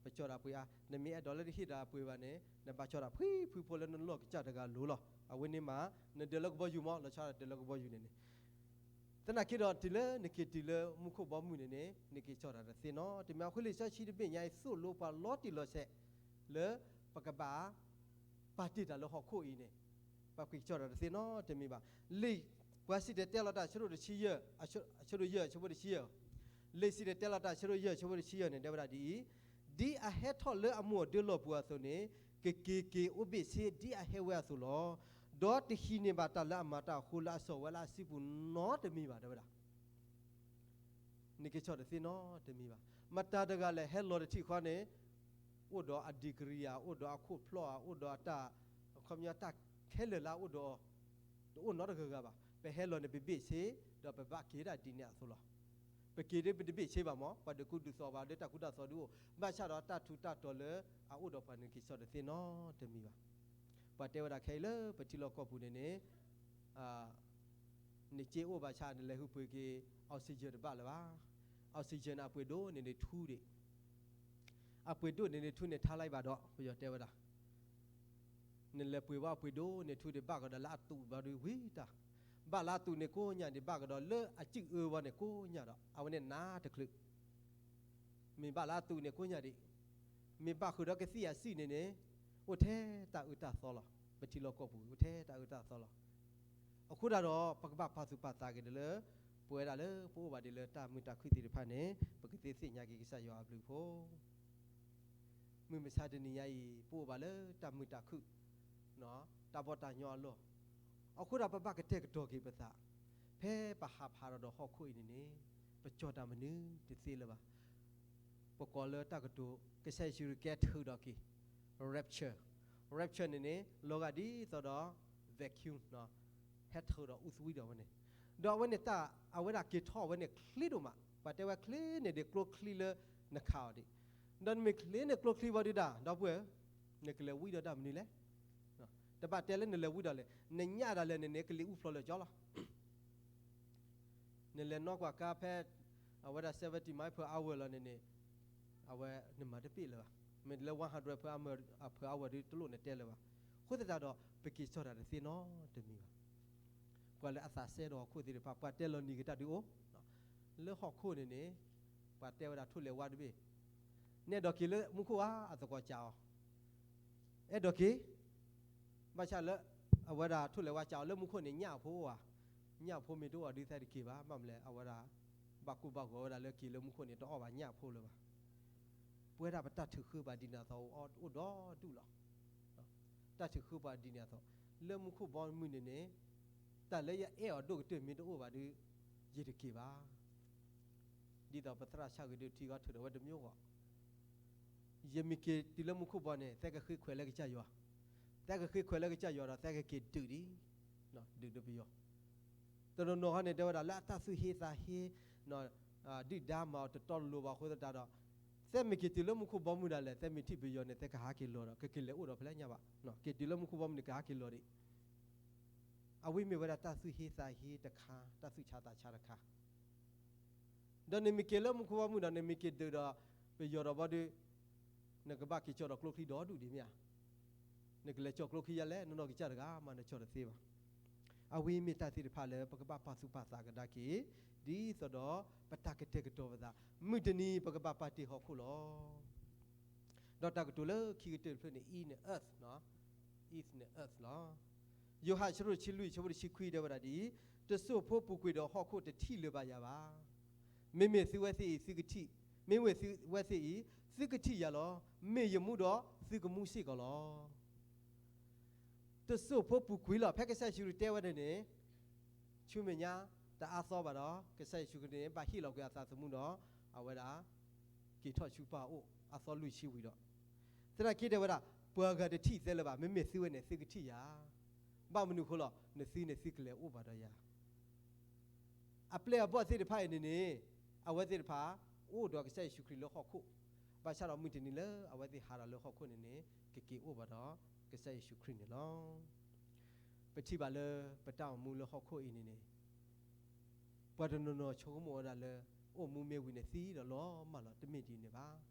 ပကၠီၣ်တၢ်ပှ့ၤအါ, နမ့ၢ်အဲၣ်ဒိးလၢတဟ့ၣ်တၢ်အပှ့ၤဘၣ်န့ၣ် နဘၣ်ကၠီၣ်တၢ်ဖှံဖှံဖိလၢနလီၢ်ကစၢ်တဂၤလိၤလီၤ. အဝဲန့ၣ်မး နဒၢးလၢကဘီယူၤမး လီၤဆီဒၢးလၢကဘီယူၤန့ၣ်န့ၣ် သနာ်က့ဒီး တုၤလၢနက့ၤတုၤလၢမူခိၣ်ဘီမုၢ်န့ၣ်န့ၣ် နက့ၤကၠီၣ်တၢ်တသ့နီတမံၤ. အဃိလံာ်စီဆှံတဘ့ၣ်ညါအံၤ သိၣ်လိပှၤလီၤတံၢ်လီၤဆဲး လၢပကဘၣ် ပာ်တ့ၢ်တၢ်လၢဟီၣ်ခိၣ်အံၤန့ၣ် ပက့ၤကၠီၣ်တၢ်တသ့နီတမံၤဘၣ်. လံာ်ပှၤစံၣ်တဲၤတဲလီၤတၢ် အဆၢဒိၣ်တဆံယဲၢ်, အဆၢဒိၣ်ယဲၢ် အဆၢဖိတဆံယဲၢ်, လံာ်စံၣ်တဲၤတဲလီၤတၢ် အဆၢဒိၣ်ယဲၢ် အဆၢဖိတဆံယဲၢ်န့ၣ် တဲဝဲဒၣ်ဒ်အံၤ, ဒ်အဟဲထီၣ်လၢအမိၢ်အဒၢလီၢ်ပူၤအသိးန့ၣ် ကက့ၤက့ၤအိၣ်ဘ့ၣ်ဆ့ဒ်အဟဲဝဲအသိးလီၤ. ဒီးတဟံးန့ၢ်ဘၣ်တၢ်လၢအမၤတၢ်အဃိ လၢအစိာ်ဝဲလၢအစုပူၤနီတမံၤဘၣ် တဲဝဲဒၣ် နက့ၤကၠီၣ်တသ့နီတမံၤဘၣ်. မတၤတဂၤလဲၣ် ဟဲလီၤတထံၣ်ဃီန့ၣ် အိၣ်ဒီးအ degree ဧါ, အိၣ်ဒီးအခိၣ်ဖျီၣ်ဧါ, အိၣ်ဒီးအတၢ် ခီပညီတၢ်ခဲလၢာ်လၢအအိၣ်ဒီး တအိၣ်နီတဂၤဂၤဘၣ်. ပဟဲလီၤန့ၣ် ပဘ့ၣ်ဆ့ ဒီးပဘၣ်က့ၤဒၣ်ဒ်န့ၣ်အသိးလီၤ. ပက့ၤဒ်ပတဘ့ၣ်ဆ့ဘၣ်မး, ပှၤဒုးကူဒုးသိးဘၣ် ဒီးတၢ်ကူတၢ်သိးဒုးအိၣ်, ဘၣ်ဆၣ်ဒီးတၢ်ထူးတၢ်တီၤလၢအအိၣ်ဒီးပှၤန့ၣ် က့ၤကၠီၣ်တသ့နီတမံၤဘၣ်. ပှၤတဲဝဲဒၣ်ခဲအံၤလၢပထံလီၢ်ကီၢ်ပူၤန့ၣ်န့ၣ် နစ့အိၣ်ဘၣ်ဆၣ် နလဲၤဃုပှ့ၤက့ၤ oxygen တဘၣ်လၢၤဘၣ်. oxygen န့ၣ် အပှ့ၤဒိၣ်န့ၢ်န့ၣ်ထူဒံး, အပှ့ၤဒိၣ်န့ၢ်န့ၣ်ထူန့ၣ် ထါလိုက်ပါတော့ ပယီၤတဲဝဲဒၣ်. နလဲၤပှ့ၤဘၣ်အပှ့ၤဒိၣ်န့ၢ်ထူဒံး ဘၣ်ကဒီးလၢအသူးဘၣ်ဒုးဝံၤတၢ်, ဘၣ်လၢအသူးန့ၣ်ကိးညါဒံး ဘၣ်ကဒီးလၢအစုၣ်အၢဘၣ်န့ၣ်ကိးညါဒီး အဝဲန့ၣ်နးတချုး မ့ၢ်ဘၣ်လၢအသူးန့ၣ်ကိးညါဒံး, မ့ၢ်ဘၣ်ဃုာ်ဒီးကသံၣ်အစုၣ်န့ၣ်န့ၣ် အိၣ်ထဲတၢ်အၢတၢ်သီလီၤ. ပထံလီၢ်ကီၢ်ပူၤ အိၣ်ထဲတၢ်အၢတၢ်သီလီၤ. အဃိဒၣ်ဒီး ပကဘၣ်ပာ်သူၣ်ပာ်သးက့ၤဒ်လၢ ပဝဲဒၣ်လၢပအိၣ်ဘၣ်ဒ်လၢတၢ်မုာ်တၢ်ခုၣ်သ့ၣ်တဖၣ်န့ၣ် ပကသ့သ့ၣ်ညါက့ၤကစၢ်ယွၤအဘျုးအဖှိၣ် မုၢ်မဆါတနံၤညါအံၤ ပအိၣ်ဘၣ်လၢတၢ်မုာ်တၢ်ခုၣ် တၢ်ဘီၣ်တၢ်ညီအလီၢ်, အဃိဒၣ်ပဘၣ်ကတဲာ်ကတီၤက့ၤပသး, ဖဲပဟးဖးဒီးဒီးဟီၣ်ခိၣ်အံၤန့ၣ်န့ၣ် ပကၠီၣ်တၢ်မနုၤတသ့လၢၤဘၣ်. ပကိးလၢတၢ်ကတိၤ ကစၢ်ယ့ၣ်ၡူးခရံာ်ကဲထုးဒီးက့ၤ rapture, rapture န့ၣ်န့ၣ် လီၤဂာ်ဒ်သိးဒီး vacuum ဟဲထုးဒီးအူသဝံဒီးဝဲန့ၣ်, ဒီးအဝဲန့ၣ်တၢ် အဝဲဒၣ်က့ၤထီၣ်အဝဲန့ၣ်ချ့ဒိၣ်မး, ပှၤတဲဝဲချ့န့ၣ်ဒ်ကျိချံလၢနခးအီၤဒံး, ဒီးနမ့ၢ်ချ့န့ၣ်ကျိချံဘီဒုဒၣ် ဒီပုၢ်ဝဲၢ်, နကလဲၤဝံဒီးတၢ်မနုၤလဲၣ်. တဘၣ်တဲလၢနလဲၤဝံဒီးလဲၣ်, နညၣ်ဒၣ်လဲာ်န့ၣ်န့ၣ် ကလံၤအူဖျိးလၢာ်ကၠီလီၤ. နလဲၤနီၣ်ကွၢ်ကါဖဲ အဝဲဒၣ် seventy mile per hour လီၤန့ၣ်န့ၣ် အဝဲနမၤတပ့ၢ်လၢၤဘၣ်. မ့ၢ်လၢ one hundred per hour, per hour ဒုးတလိၣ်နတဲလၢၤဘၣ်. အဃိသတးဒီး ပက့ၤကၠီၣ်တၢ်တသ့နီတမံၤဘၣ်. ပှၤလၢအသးစဲဒီးဟီၣ်ခိၣ်သ့ၣ်တဖၣ် ပှၤတဲလီၤနံၤကတၢၢ်ဒုးအိၣ်, လၢဟီၣ်ခိၣ်န့ၣ်န့ၣ် ပှၤတဲဝဲဒၣ်ထိၣ်လဲၤဝါတဘ့ၣ်, နအဲၣ်ဒိးက့ၤလၢမူခိၣ်ဧါ အသကိးကးအီၤ, အဲၣ်ဒိးက့ၤ ဘၣ်ဆၣ်လၢ အဝဲဒၣ်ထိၣ်လဲၤဝါကးအီၤလၢမူခိၣ်န့ၣ် ညၣ်အဖိအိၣ်ဧါ, ညၣ်အဖိမ့ၢ်တအိၣ်ဒီးသးတက့ၤဘၣ်, ဘၣ်မနုၤလဲၣ် အဝဲဒၣ် ဘၣ်ကိၢ်ဘၣ်ဂီၤဝဲဒၣ်လၢက့ၤလၢမူခိၣ်န့ၣ် တအီၣ်ဘၣ်ညၣ်အဖိလၢၤဘၣ်. ပဝဲဒၣ်ပတၢ်ထုးဃၢပှၤဒ်န့ၣ်အသိးအိၣ်ဒီဒူၣ်လီၤ. တၢ်ထုးဃၢပှၤဒ်န့ၣ်အသိး, လၢမူခိၣ်ဘီမုၢ်န့ၣ်န့ၣ် တၢ်လၢယအဲၣ်အီၤဒိၣ်ကတၢၢ်မ့ၢ်တအိၣ်ဘၣ်ဒီး ယတက့ၤဘၣ်. ဒ်သိးပသရၣ်ဆၣ်ဂ့ၤဒုးထံဂီၤထုးဒီးဝဲတမံၤဂီၢ် ယမ့ၢ်က့ၤတုၤလၢမူခိၣ်ဘီန့ၣ် သဲကဃ့ခွဲးလၢကစၢ်ယွၤ, သဲကဃ့ခွဲးလၢကစၢ်ယွၤဒီး သဲကက့ၤဒုးဒံး, ဒုးဒုးပယီၤ. တနီၤနီၤခီန့ၣ် တဲဝဲဒၣ်လၢအတၢ်သူၣ်ဟ့သးဟ့ ဒုၣ်ဒါမၤအီၤတတီတလိၤဘၣ်အဃိသတးဒီး သဲမ့ၢ်က့ၤတုၤလၢမူခိၣ်ဘီမုၢ်ဒၣ်လဲာ် သဲမ့ၢ်ထံၣ်ပယီၤန့ၣ် သဲကဟးက့ၤလီၤဒီး ကက့ၤလဲၤအိၣ်ဒီးဖဲလဲၣ်ညါဘၣ်. က့ၤတုၤလၢမူခိၣ်ဘီမုၢ်န့ၣ် ကဟးက့ၤလီၤဒံး အဝဲမ့ၢ်ဝဲဒၣ်တၢ်သူၣ်ဟ့သးဟ့တခါ, တၢ်သူၣ်ဆါသးဆါတခါ. ဒီးနမ့ၢ်က့ၤလၢမူခိၣ်ဘီမုၢ်ဒီး နမ့ၢ်က့ၤဒုးဒီးပယီၤဒီးဘီဒီး နကဘၣ်က့ၤကၠီၣ်ဒီးကျိချံဒီဒူၣ်ဒံးမ့ၢ်ဧါ. နကလဲၤကၠီၣ်ကျိချံယါလဲၣ်, နနီၢ်ကစၢ်တဂၤမး နကၠီၣ်တသ့ဘၣ်. အဝဲမ့ၢ်တၢ်သ့ၣ်တဖၣ်လၢပကဘၣ်ပာ်သူၣ်ပာ်သးကဒါက့ၤ ဒ်သိးဒီးပတၢ်ကတဲာ်ကတီၤပသး, မုၢ်တနံၤပကဘၣ်ပာ်တ့ၢ်ဟီၣ်ခိၣ်လီၤ. ဒီးတၢ်ကတိၤလၢခံကတၢၢ်တဖျၢၣ်န့ၣ် Eve န့ၣ် earth လီၤ. Eve န့ၣ် earth လီၤ. ယိၤဟၣ်အဆၢဒိၣ်တဆံလွံၢ်အဆၢဖိတဆံခွံတဲဝဲဒၣ်ဒ်အံၤ, တစိၢ်ဖိပူၤကွံာ်ဒီးဟီၣ်ခိၣ်တထံၣ်လၢၤဘၣ်ယၤဘၣ်. မ့မ့ၢ်သုဝဲသ့ၣ်အံၤ သုကထံၣ်, မ့မ့ၢ်သုဝဲသ့ၣ်အံၤ သုကထံၣ်ယၤလီၤ. မ့ၢ်ယမူဒီးသုကမူစ့ၢ်ကီးလီၤ. တစိၢ်ဖိပူၤကွံာ်လီၤ. ဖဲကစၢ်ယ့ၣ်ၡူးခရံာ်တဲဝဲန့ၣ်န့ၣ် ဆူမဲာ်ညါတအါသီဘၣ်ဒီး ကစၢ်ယ့ၣ်ၡူးခရံာ်န့ၣ် ဘၣ်ဟ့ၣ်လီၤကွံာ်အသးသမူဒီး အဝဲဒၣ် က့ၤထီၣ်ဆူပၢ်အအိၣ်အသီလွံၢ်ဆံဝံၤဒီး သနာ်က့တဲဝဲဒၣ် ပှၤဂၤတထံၣ်သဲလၢၤဘၣ်, မ့မ့ၢ်သုဝဲန့ၣ် သုကထံၣ်ယၤ. ဘၣ်မနုၤအဃိလီၤ, နသုန့ၣ်သုကလဲၤအိၣ်ဘၣ်ဒီးယၤ. အပျဲၢ်အဘီၣ်သ့ၣ်တဖၣ်အံၤန့ၣ်န့ၣ် အဝဲသ့ၣ်တဖၣ် အိၣ်ဒီးကစၢ်ယ့ၣ်ၡူးခရံာ်လၢဟီၣ်ခိၣ်, ဘၣ်ဆၣ်ဒီးမုၢ်တနံၤလၢအဝဲသ့ၣ်ဟးထီၣ်လၢဟီၣ်ခိၣ်န့ၣ်န့ၣ် ကက့ၤအိၣ်ဘၣ်ဒီးကစၢ်ယ့ၣ်ၡူးခရံာ်န့ၣ်လီၤ. ပထံၣ်ဘၣ်လၢပတၢ်အိၣ်မူလၢဟီၣ်ခိၣ်အံၤန့ၣ်န့ၣ် ပှၤတနီၤနီၤဆိကမိၣ်ဝဲဒၣ်လၢ အိၣ်မူမ့ၢ်ဝံၤန့ၣ်သံဒီးလီၤမၢ်လီၤ, တမ့ၢ်ဒ်န့ၣ်ဘၣ်.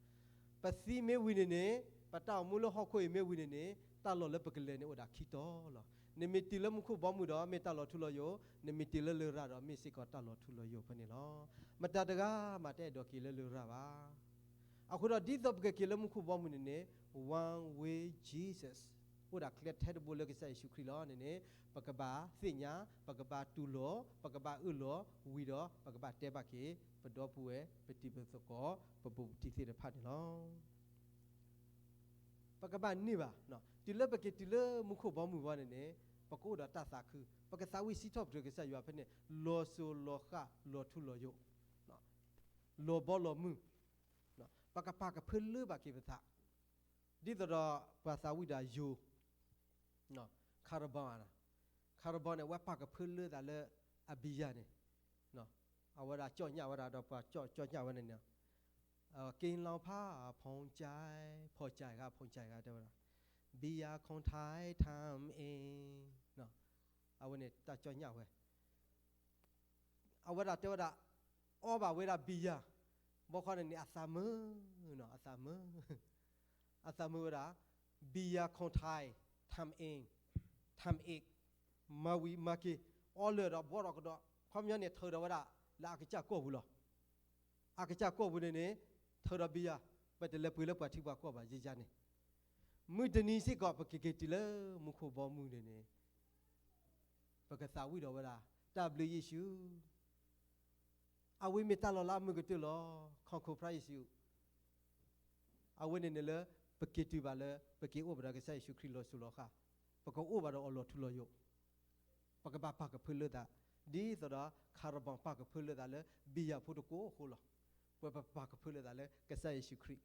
ပသံမ့ၢ်ဝံၤန့ၣ်န့ၣ် ပတၢ်အိၣ်မူလၢဟီၣ်ခိၣ်အံၤမ့ၢ်ဝံၤန့ၣ်န့ၣ် တၢ်လီၢ်လၢပကလဲၤန့ၣ်အိၣ်ဒၣ်ခံတီၤလီၤ. နမ့ၢ်တုၤလၢမူခိၣ်ဘီမုၢ်ဒီး မ့ၢ်တၢ်လီၤထူလီၤယိာ်, နမ့ၢ်တုၤလၢလရာ်ဒီး မ့ၢ်စ့ၢ်ကီးတၢ်လီၤထူလီၤယိာ်ဖဲန့ၣ်လီၤ. မတၤတဂၤမးတအဲၣ်ဒိးက့ၤလၢလရာ်ဘၣ်. အဃိဒီးဒ်သိးပကက့ၤလၢမူခိၣ်ဘီမုၢ်န့ၣ်န့ၣ် one way Jesus အိၣ်ဒၣ်ကျဲထဲတဘိလၢကစၢ်ယ့ၣ်ၡူးခရံာ်လီၤန့ၣ်န့ၣ် ပကဘၣ်သ့ၣ်ညါ, ပကဘၣ်တူၢ်လိာ်, ပကဘၣ်အၢၣ်လီၤဝံၤဒီး ပကဘၣ်တဲဘၣ်က့ၤ ပဒီပုၢ်ဝဲၢ် ပတံၤပသကိး ပဘူးပတံၢ်သ့ၣ်တဖၣ်န့ၣ်လီၤ. ပကဘၣ်န့ၢ်ဘၣ်, တုၤလၢပက့ၤတုၤလၢမူခိၣ်ဘီမုၢ်ဝဲန့ၣ်န့ၣ် ပကအိၣ်ဒီးတၢ်သးခု, ပကသးဝံၣ်စံးထီၣ်ပတြၢၤကစၢ်ယွၤဖဲန့ၣ် လီၤစိၤလီၤဃၣ်လီၤထူလီၤယိာ်, လီၤဘီလီၤမုၢ်, ပကပာ်ကဖၢလၢဘၣ်က့ၤပသး, ဒ်သိးဒီးပှၤသးဝံၣ်ဒီးယိၤ carbon, carbon န့ၣ် အဝဲပာ်ကဖၢလၢသးလၢအဘံယၤန့ၣ်, အဝဲဒၣ်ကၠီၣ်ညၣ်ဝဲဒၣ်ဒီးပှၤကၠီၣ်ညၣ်ဝဲန့ၣ်န့ၣ်, က့ၤလီၤဖးဖီကၠဲ, ဖီကၠဲဂၤ ဖီကၠဲဂၤတဲဝဲဒၣ်, ဘံယၤခီထဲထၢမ်အ့ၣ်, အဝဲန့ၣ်တၢ်ကၠီၣ်ညၣ်ဝဲ အဝဲဒၣ်တဲဝဲဒၣ် အီဘၣ်ဝဲဒၣ်ဘံယၤ, ဘီခီန့ၣ်န့ၣ် အသးမုာ်, အသးမုာ်, အသးမုာ်ဝဲဒၣ်, ဘံယၤခီထဲ, ထၢမ်အ့ၣ်, ထၢမ်အ့ၣ်, မၤဝံၤမၤက့ၤ, အီလၢာ်ဒီးဘှီထီၣ်ကဒီး, ခီပညီန့ၣ် ထုးဒီးဝဲဒၣ်လၢအကစၢ်ကီၢ်ပူၤလီၤ. အကစၢ်ကီၢ်ပူၤန့ၣ်န့ၣ် ထုးဒီးဘံယၤ, ပတလဲၤပှ့ၤလၢပှၤထံပှၤကီၢ်ဘၣ်ယယၤန့ၣ်, မုၢ်တနံၤစ့ၢ်ကီးပကက့ၤတုၤလၢမူခိၣ်ဘီမုၢ်န့ၣ်န့ၣ် ပကသးဝံၣ်ဒီးဝဲဒၣ် တၢ်ဘျုးယ့ၣ်ၡူး, အဝဲမ့ၢ်တၢ်လီၤလးအမုာ်ကတၢၢ်လီၤ, ခီၣ်ခိၣ်ဖျါယ့ၣ်ၡူး, အဝဲန့ၣ်န့ၣ်လၢ ပက့ၤတုၤဘၣ်လၢ ပက့ၤအိၣ်ဘၣ်ဒီးကစၢ်ယ့ၣ်ၡူးခရံာ်လီၤစိၤလီၤဃၣ်, ပကအိၣ်ဘၣ်ဒီးအီၤလီၤထူလီၤယိာ်, ပကဘၣ်ပာ်ကဖၢလၢသး, ဒ်သိးဒီး carbon ပာ်ကဖၢလၢသးလၢ ဘံယၤဖိတကိးအဃိလီၤ. ပပာ်ကဖၢလၢသးလၢကစၢ်ယ့ၣ်ၡူးခရံာ်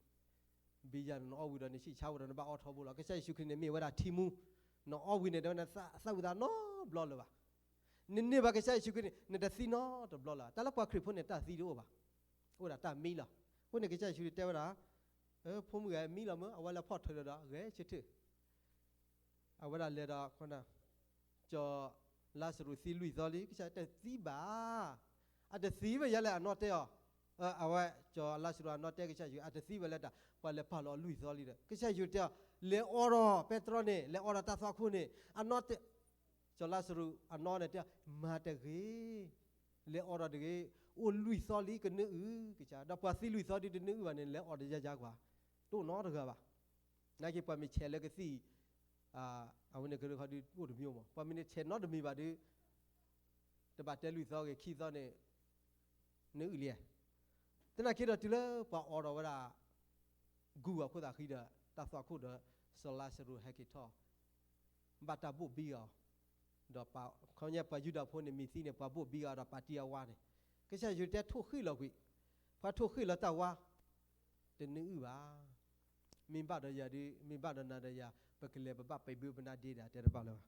ဘံယၤန့ၣ် နအီဝံၤဒီးနဆံၣ်ဆါဝဲဒီးနဘၣ်အီထီဘိလီၤ. ကစၢ်ယ့ၣ်ၡူးခရံာ်န့ၣ်မ့ၢ်ဝဲဒၣ်ထံမူ, နအီဝံၤန့ၣ်ဒီးနသးဝံၣ်သးနီတဘျီလၢၤဘၣ်. နန့ၢ်ဘၣ်ကစၢ်ယ့ၣ်ၡူးခရံာ်န့ၣ် နတသံနီတဘျီလၢၤဘၣ်. တၢ်လၢပှၤခရံာ်ဖိန့ၣ် တၢ်သံတအိၣ်ဘၣ်, အိၣ်ဒၣ်တၢ်မံလီၤ. အဃိန့ၣ် ကစၢ်ယ့ၣ်ၡူးတဲဝဲဒၣ်, ဖိမုၣ်ဂၤမံလီၤမ့ၢ် အဝဲလၢဖီၣ်ထုးဒီးဒီး ဂဲၤဆၢထၢၣ် အဝဲဒၣ်လဲၤဒီး ကၠီၤလါစရူးသံလွံၢ်သီလံ, ကစၢ်တသံဘၣ်, အတသံဘၣ်ယၤလဲၣ်အနီၢ်တဲအီၤ, အဝဲကၠီၤလါစရူးအနီၢ်တဲကစၢ်ယွၤ အတသံဘၣ်လဲၣ်တၢ် ပှၤလဲၤပာ်လီၤအလွံၢ်သီလံဒီး ကစၢ်ယွၤတဲအီၤ, လဲၤအီဒီးပဲတြီန့ၣ် လဲၤအီဒီးတၢ်သွၣ်ခိၣ်န့ၣ် အနီၢ်တဲ, ကၠီၤလါစရူးအနီၢ်န့ၣ်တဲ, မၤတဂ့ၤ, လဲၤအီဒီးတဂ့ၤ, အိၣ်လွံၢ်သီလံကနၢအုၣ်, ကစၢ် ဒီးပှၤသံလွံၢ်သီဒ်တနၢအုၣ်ဘၣ်န့ၣ် လဲၤအီဒီးယါယါကွၢ်, တအိၣ်နီတဂၤဘၣ်. နာ်က့ပှၤမ့ၢ်ဆဲးလၢကသံၣ်, အဝဲန့ၣ်ကရၢခီဒုးအိၣ်တမံၤမး, ပှၤမ့ၢ်န့ၣ်ဆဲးနီတမံၤဘၣ်ဒုး, တဘၣ်တဲလွံၢ်သီဂ့ၤ ခံသီန့ၣ် နၢအုၣ်လံ. သနာ်က့ဒီးတုၤလၢပှၤအီဒီးဝဲဒၣ် ဂုၢ်အခိၣ်သးဃံဒီး တၢ်သွၣ်ခိၣ်ဒီး စီၤလါစရူးဟဲက့ၤထီၣ်, ဘၣ်တၢ်ဘိၣ်ဘံအီၤ, ဒီးခီပညီပှၤယူဒၤဖိန့ၣ် မ့ၢ်သံန့ၣ် ပှၤဘိၣ်ဘံအီၤဒီးပာ်တံၢ်အဝါန့ၣ်, ကစၢ်ယွၤတဲထိၣ်ဃ့ၢ်လီၤကွံာ်, ပှၤထိၣ်ဃ့ၢ်လီၤတၢ်ဝါ, တနၢအုၣ်ဘၣ်. မ့ၢ်ဘၣ်ဒီးယၤဒုး မ့ၢ်ဘၣ်ဒီးနၤဒီးယၤ ပကလဲၤပဘၣ်ပံးဘုပနါဒ့ဒီးတဲတဘၣ်လၢၤဘၣ်.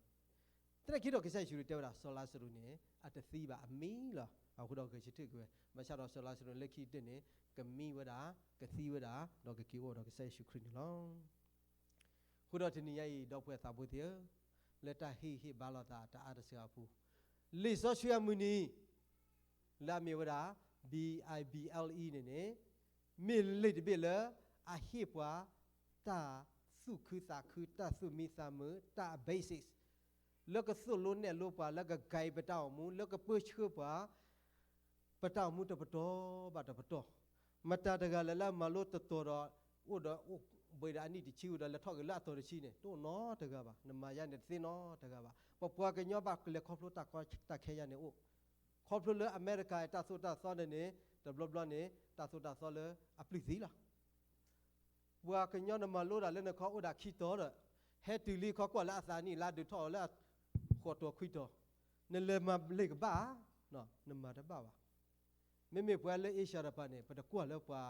သနာ်က့ဒီးကစၢ်ယ့ၣ်ၡူးတဲဝဲဒၣ် စီၤလါစရူးန့ၣ် အတသံဘၣ်အမံလီၤ. အဃိဒီးဂဲၤဆၢထၢၣ်က့ၤဝဲ, ဘၣ်ဆၣ်ဒီးစီၤလါစရူးလၢခံကတၢၢ်န့ၣ် ကမံဝဲဒၣ်, ကသံဝဲဒၣ်, ဒီးကက့ၤအိၣ်ဒီးကစၢ်ယ့ၣ်ၡူးခရံာ်န့ၣ်လီၤ. အဃိဒီးတနံၤညါအံၤ ဒီပုၢ်ဝဲၢ်သးဘိသ့ၣ်ဧၢ, လၢတၢ်ဟ့ၣ်ဂံၢ်ဟ့ၣ်ဘါလိာ်သးတအါတစှၤအပူၤ, လံာ်စီဆှံအမုၢ်နံၤ လၢအမ့ၢ်ဝဲဒၣ် ဘံၣ်အၣ်ဘံၣ်အၣ်လ်အံၤန့ၣ်န့ၣ်, မ့ၢ်လံာ်တဘ့ၣ်လၢ အဟ့ၣ်ပှၤ တၢ်သူၣ်ခုသးခု, တၢ်သူၣ်မံသးမုာ်, တၢ်အ basis လၢကသိၣ်လိနဲၣ်လိပှၤ, လၢက guide ပတၢ်အိၣ်မူ, လၢကပၢဆှၢပှၤ ပတၢ်အိၣ်မူတပတီၢ်ဘၣ်တပတီၢ်. မတၤတဂၤလဲၣ်လၢမၤလိတတီၤဒီး အိၣ်ဒီးအိၣ်ဘှံးဒီးအနံၣ်တဆံဝံၤဒီး လဲၤထီၣ်က့ၤလၢအတီၤတဆံန့ၣ် တအိၣ်နီတဂၤဘၣ်. နမၤယါန့ၣ်တသ့နီတဂၤဘၣ်. ပပှၤကညီဘၣ်လဲၤခီဖျိတၢ်ကီတၢ်ခဲယါန့ၣ်အိၣ်, ခီဖျိလၢအမဲရကၤတၢ်သိၣ်တၢ်သီန့ၣ်န့ၣ် တဘျီဘျီန့ၣ် တၢ်သိၣ်တၢ်သီလၢအပျုၢ်သံလီၤ. ပှၤကညီနမၤလိတၢ်လၢနခီအိၣ်ဒၣ်ခံတီၤဒီး ဟဲတုၤလံခီကွၢ်လၢအသးနံၣ်လါဒုးထီၣ်အီၤလၢအဃိးတီၤခွံတီၤ, နလဲၤမၤလ့ၤကဘၣ်ဧါ, နမၤတဘၣ်ဘၣ်. မ့မ့ၢ်ပှၤလၢအ့ရှၢၣ်တပၤန့ၣ် ပတကွၢ်လၢပှၤ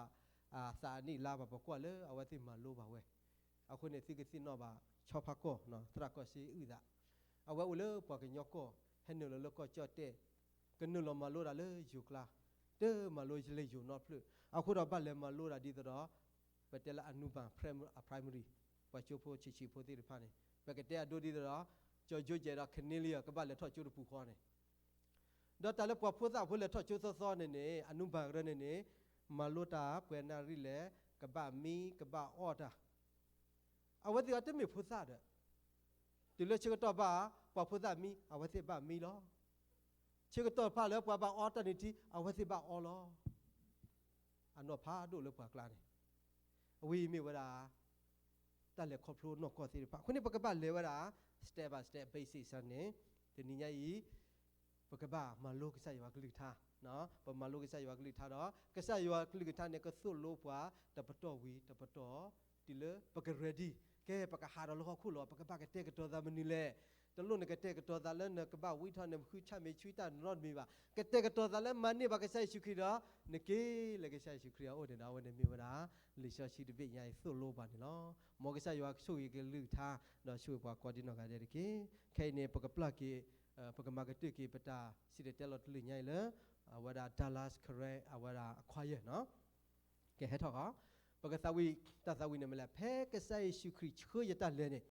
အသးနံၣ်လါဘၣ်, ပကွၢ်လၢအဝဲသ့ၣ်မၤလိဘၣ်ဝဲ. အဃိန့ၣ် သုကသ့ၣ်နီၣ်ဘၣ် ဆီဖါကီၢ် သရၣ်ကီၢ်စ့အုၣ်သး, အဝဲအိၣ်လၢပှၤကညီကီၢ် ဟဲနုာ်လီၤလၢကီၢ်ကၠီၣ်တဲၣ်, ကနုာ်လီၤမၤလိတၢ်လၢယိၤကျါ, တမၤလိလၢယိၤနီတဖျၢၣ်, အဃိဒီးဘၣ်လဲၤမၤလိတၢ်ဒ်သိးဒီး ပတဲလၢအနူဘၣ် အ primary, ပှၤကၠိဖိဆံးဆံးဖိသ့ၣ်တဖၣ်န့ၣ် ပကတဲအဒိဒ်သိးဒီး ကၠီယိကဲဒီး Cornelia ကဘၣ်လဲၤထီၣ်ကၠိတပူၤဃီန့ၣ်, ဒီးတၢ်လၢပှၤဖိသၣ်ဖိလဲၤထီၣ်ကၠိသီသီန့ၣ်န့ၣ် အနူဘၣ်ကရၢန့ၣ်န့ၣ် မၤလိတၢ်ပှဲၤနၣ်ရံၣ်လဲၣ်, ကဘၣ်မံ ကဘၣ်အီၣ်တၢ်, အဝဲသ့ၣ်အတမ့ၢ်ဖိသၣ်ဒီး တုၤလၢဆၢကတီၢ်ဘၣ် ပှၤဖိသၣ်မံ အဝဲသ့ၣ်ဘၣ်မံလီၤ. ဆၢကတီၢ်တဖၣ်လၢပှၤဘၣ်အီတၢ်နုၢ်ထံ အဝဲသ့ၣ်ဘၣ်အီလီၤ. အနီၢ်ဖးဒိၣ်လၢပှၤကျါန့ၣ်, အဝဲအံၤမ့ၢ်ဝဲဒၣ် တၢ်လဲၤခီဖျိနီၢ်ကီၢ်သ့ၣ်တဖၣ်. အဃိန့ၣ် ပကဘၣ်လဲၤဝဲဒၣ် step by step basis န့ၣ်, တနံၤညါအံၤ ပကဘၣ်မၤလိကစၢ်ယွၤကလုၢ်ကထါ, ပမၤလိကစၢ်ယွၤကလုၢ်ကထါဒီး ကစၢ်ယွၤကလုၢ်ကထါန့ၣ် ကသိၣ်လိပှၤတပတီၢ်ဝံၤတပတီၢ် တုၤလၢပက ready, ကဲ ပကဟးဒီးလၢဟီၣ်ခိၣ်လီၤ, ပကဘၣ်ကတဲာ်ကတီၤသးမနုၤလဲၣ်. တလိၣ်နကတဲာ်ကတီၤသးလၢနကဘၣ်ဝံထီၣ် နဃုဆၣ်မ့ၢ်ဆူတၢ်နီတမံၤဘၣ်. ကတဲာ်ကတီၤသးလၢမၤန့ၢ်ဘၣ်ကစၢ်ယ့ၣ်ၡူးခရံာ်ဒီး နက့ၤလၢကစၢ်ယ့ၣ်ၡူးခရံာ်အအိၣ်န့ၣ်ဒီး အဝဲန့ၣ်မ့ၢ်ဝဲဒၣ် လံာ်စီဆှံတဘ့ၣ်ညါအံၤသိၣ်လိပှၤန့ၣ်လီၤ. မ်ကစၢ်ယွၤဆိၣ်ဂ့ၤကလုၢ်ကထါ ဒီးဆိၣ်ဂ့ၤပှၤကိးဒံနီၢ်ဂၤဒဲးတက့ၢ်. ခဲအံၤန့ၣ် ပကပျၢ်က့ၤ, ပကမၤကတၢၢ်က့ၤပတၢ်စံၣ်တဲၤတဲလီၤတလုၢ်ညါအံၤလၢ အဝဲဒၣ် Dallas Corinth အဝဲဒၣ် choir နီၤ. ကဟဲထီၣ်ဃီ, ပကသးဝံၣ်တၢ်သးဝံၣ်န့ၣ်မ့ၢ်လဲၣ်, ဖဲကစၢ်ယ့ၣ်ၡူးခရံာ်ဆှၢယတၢ်လဲၤန့ၣ်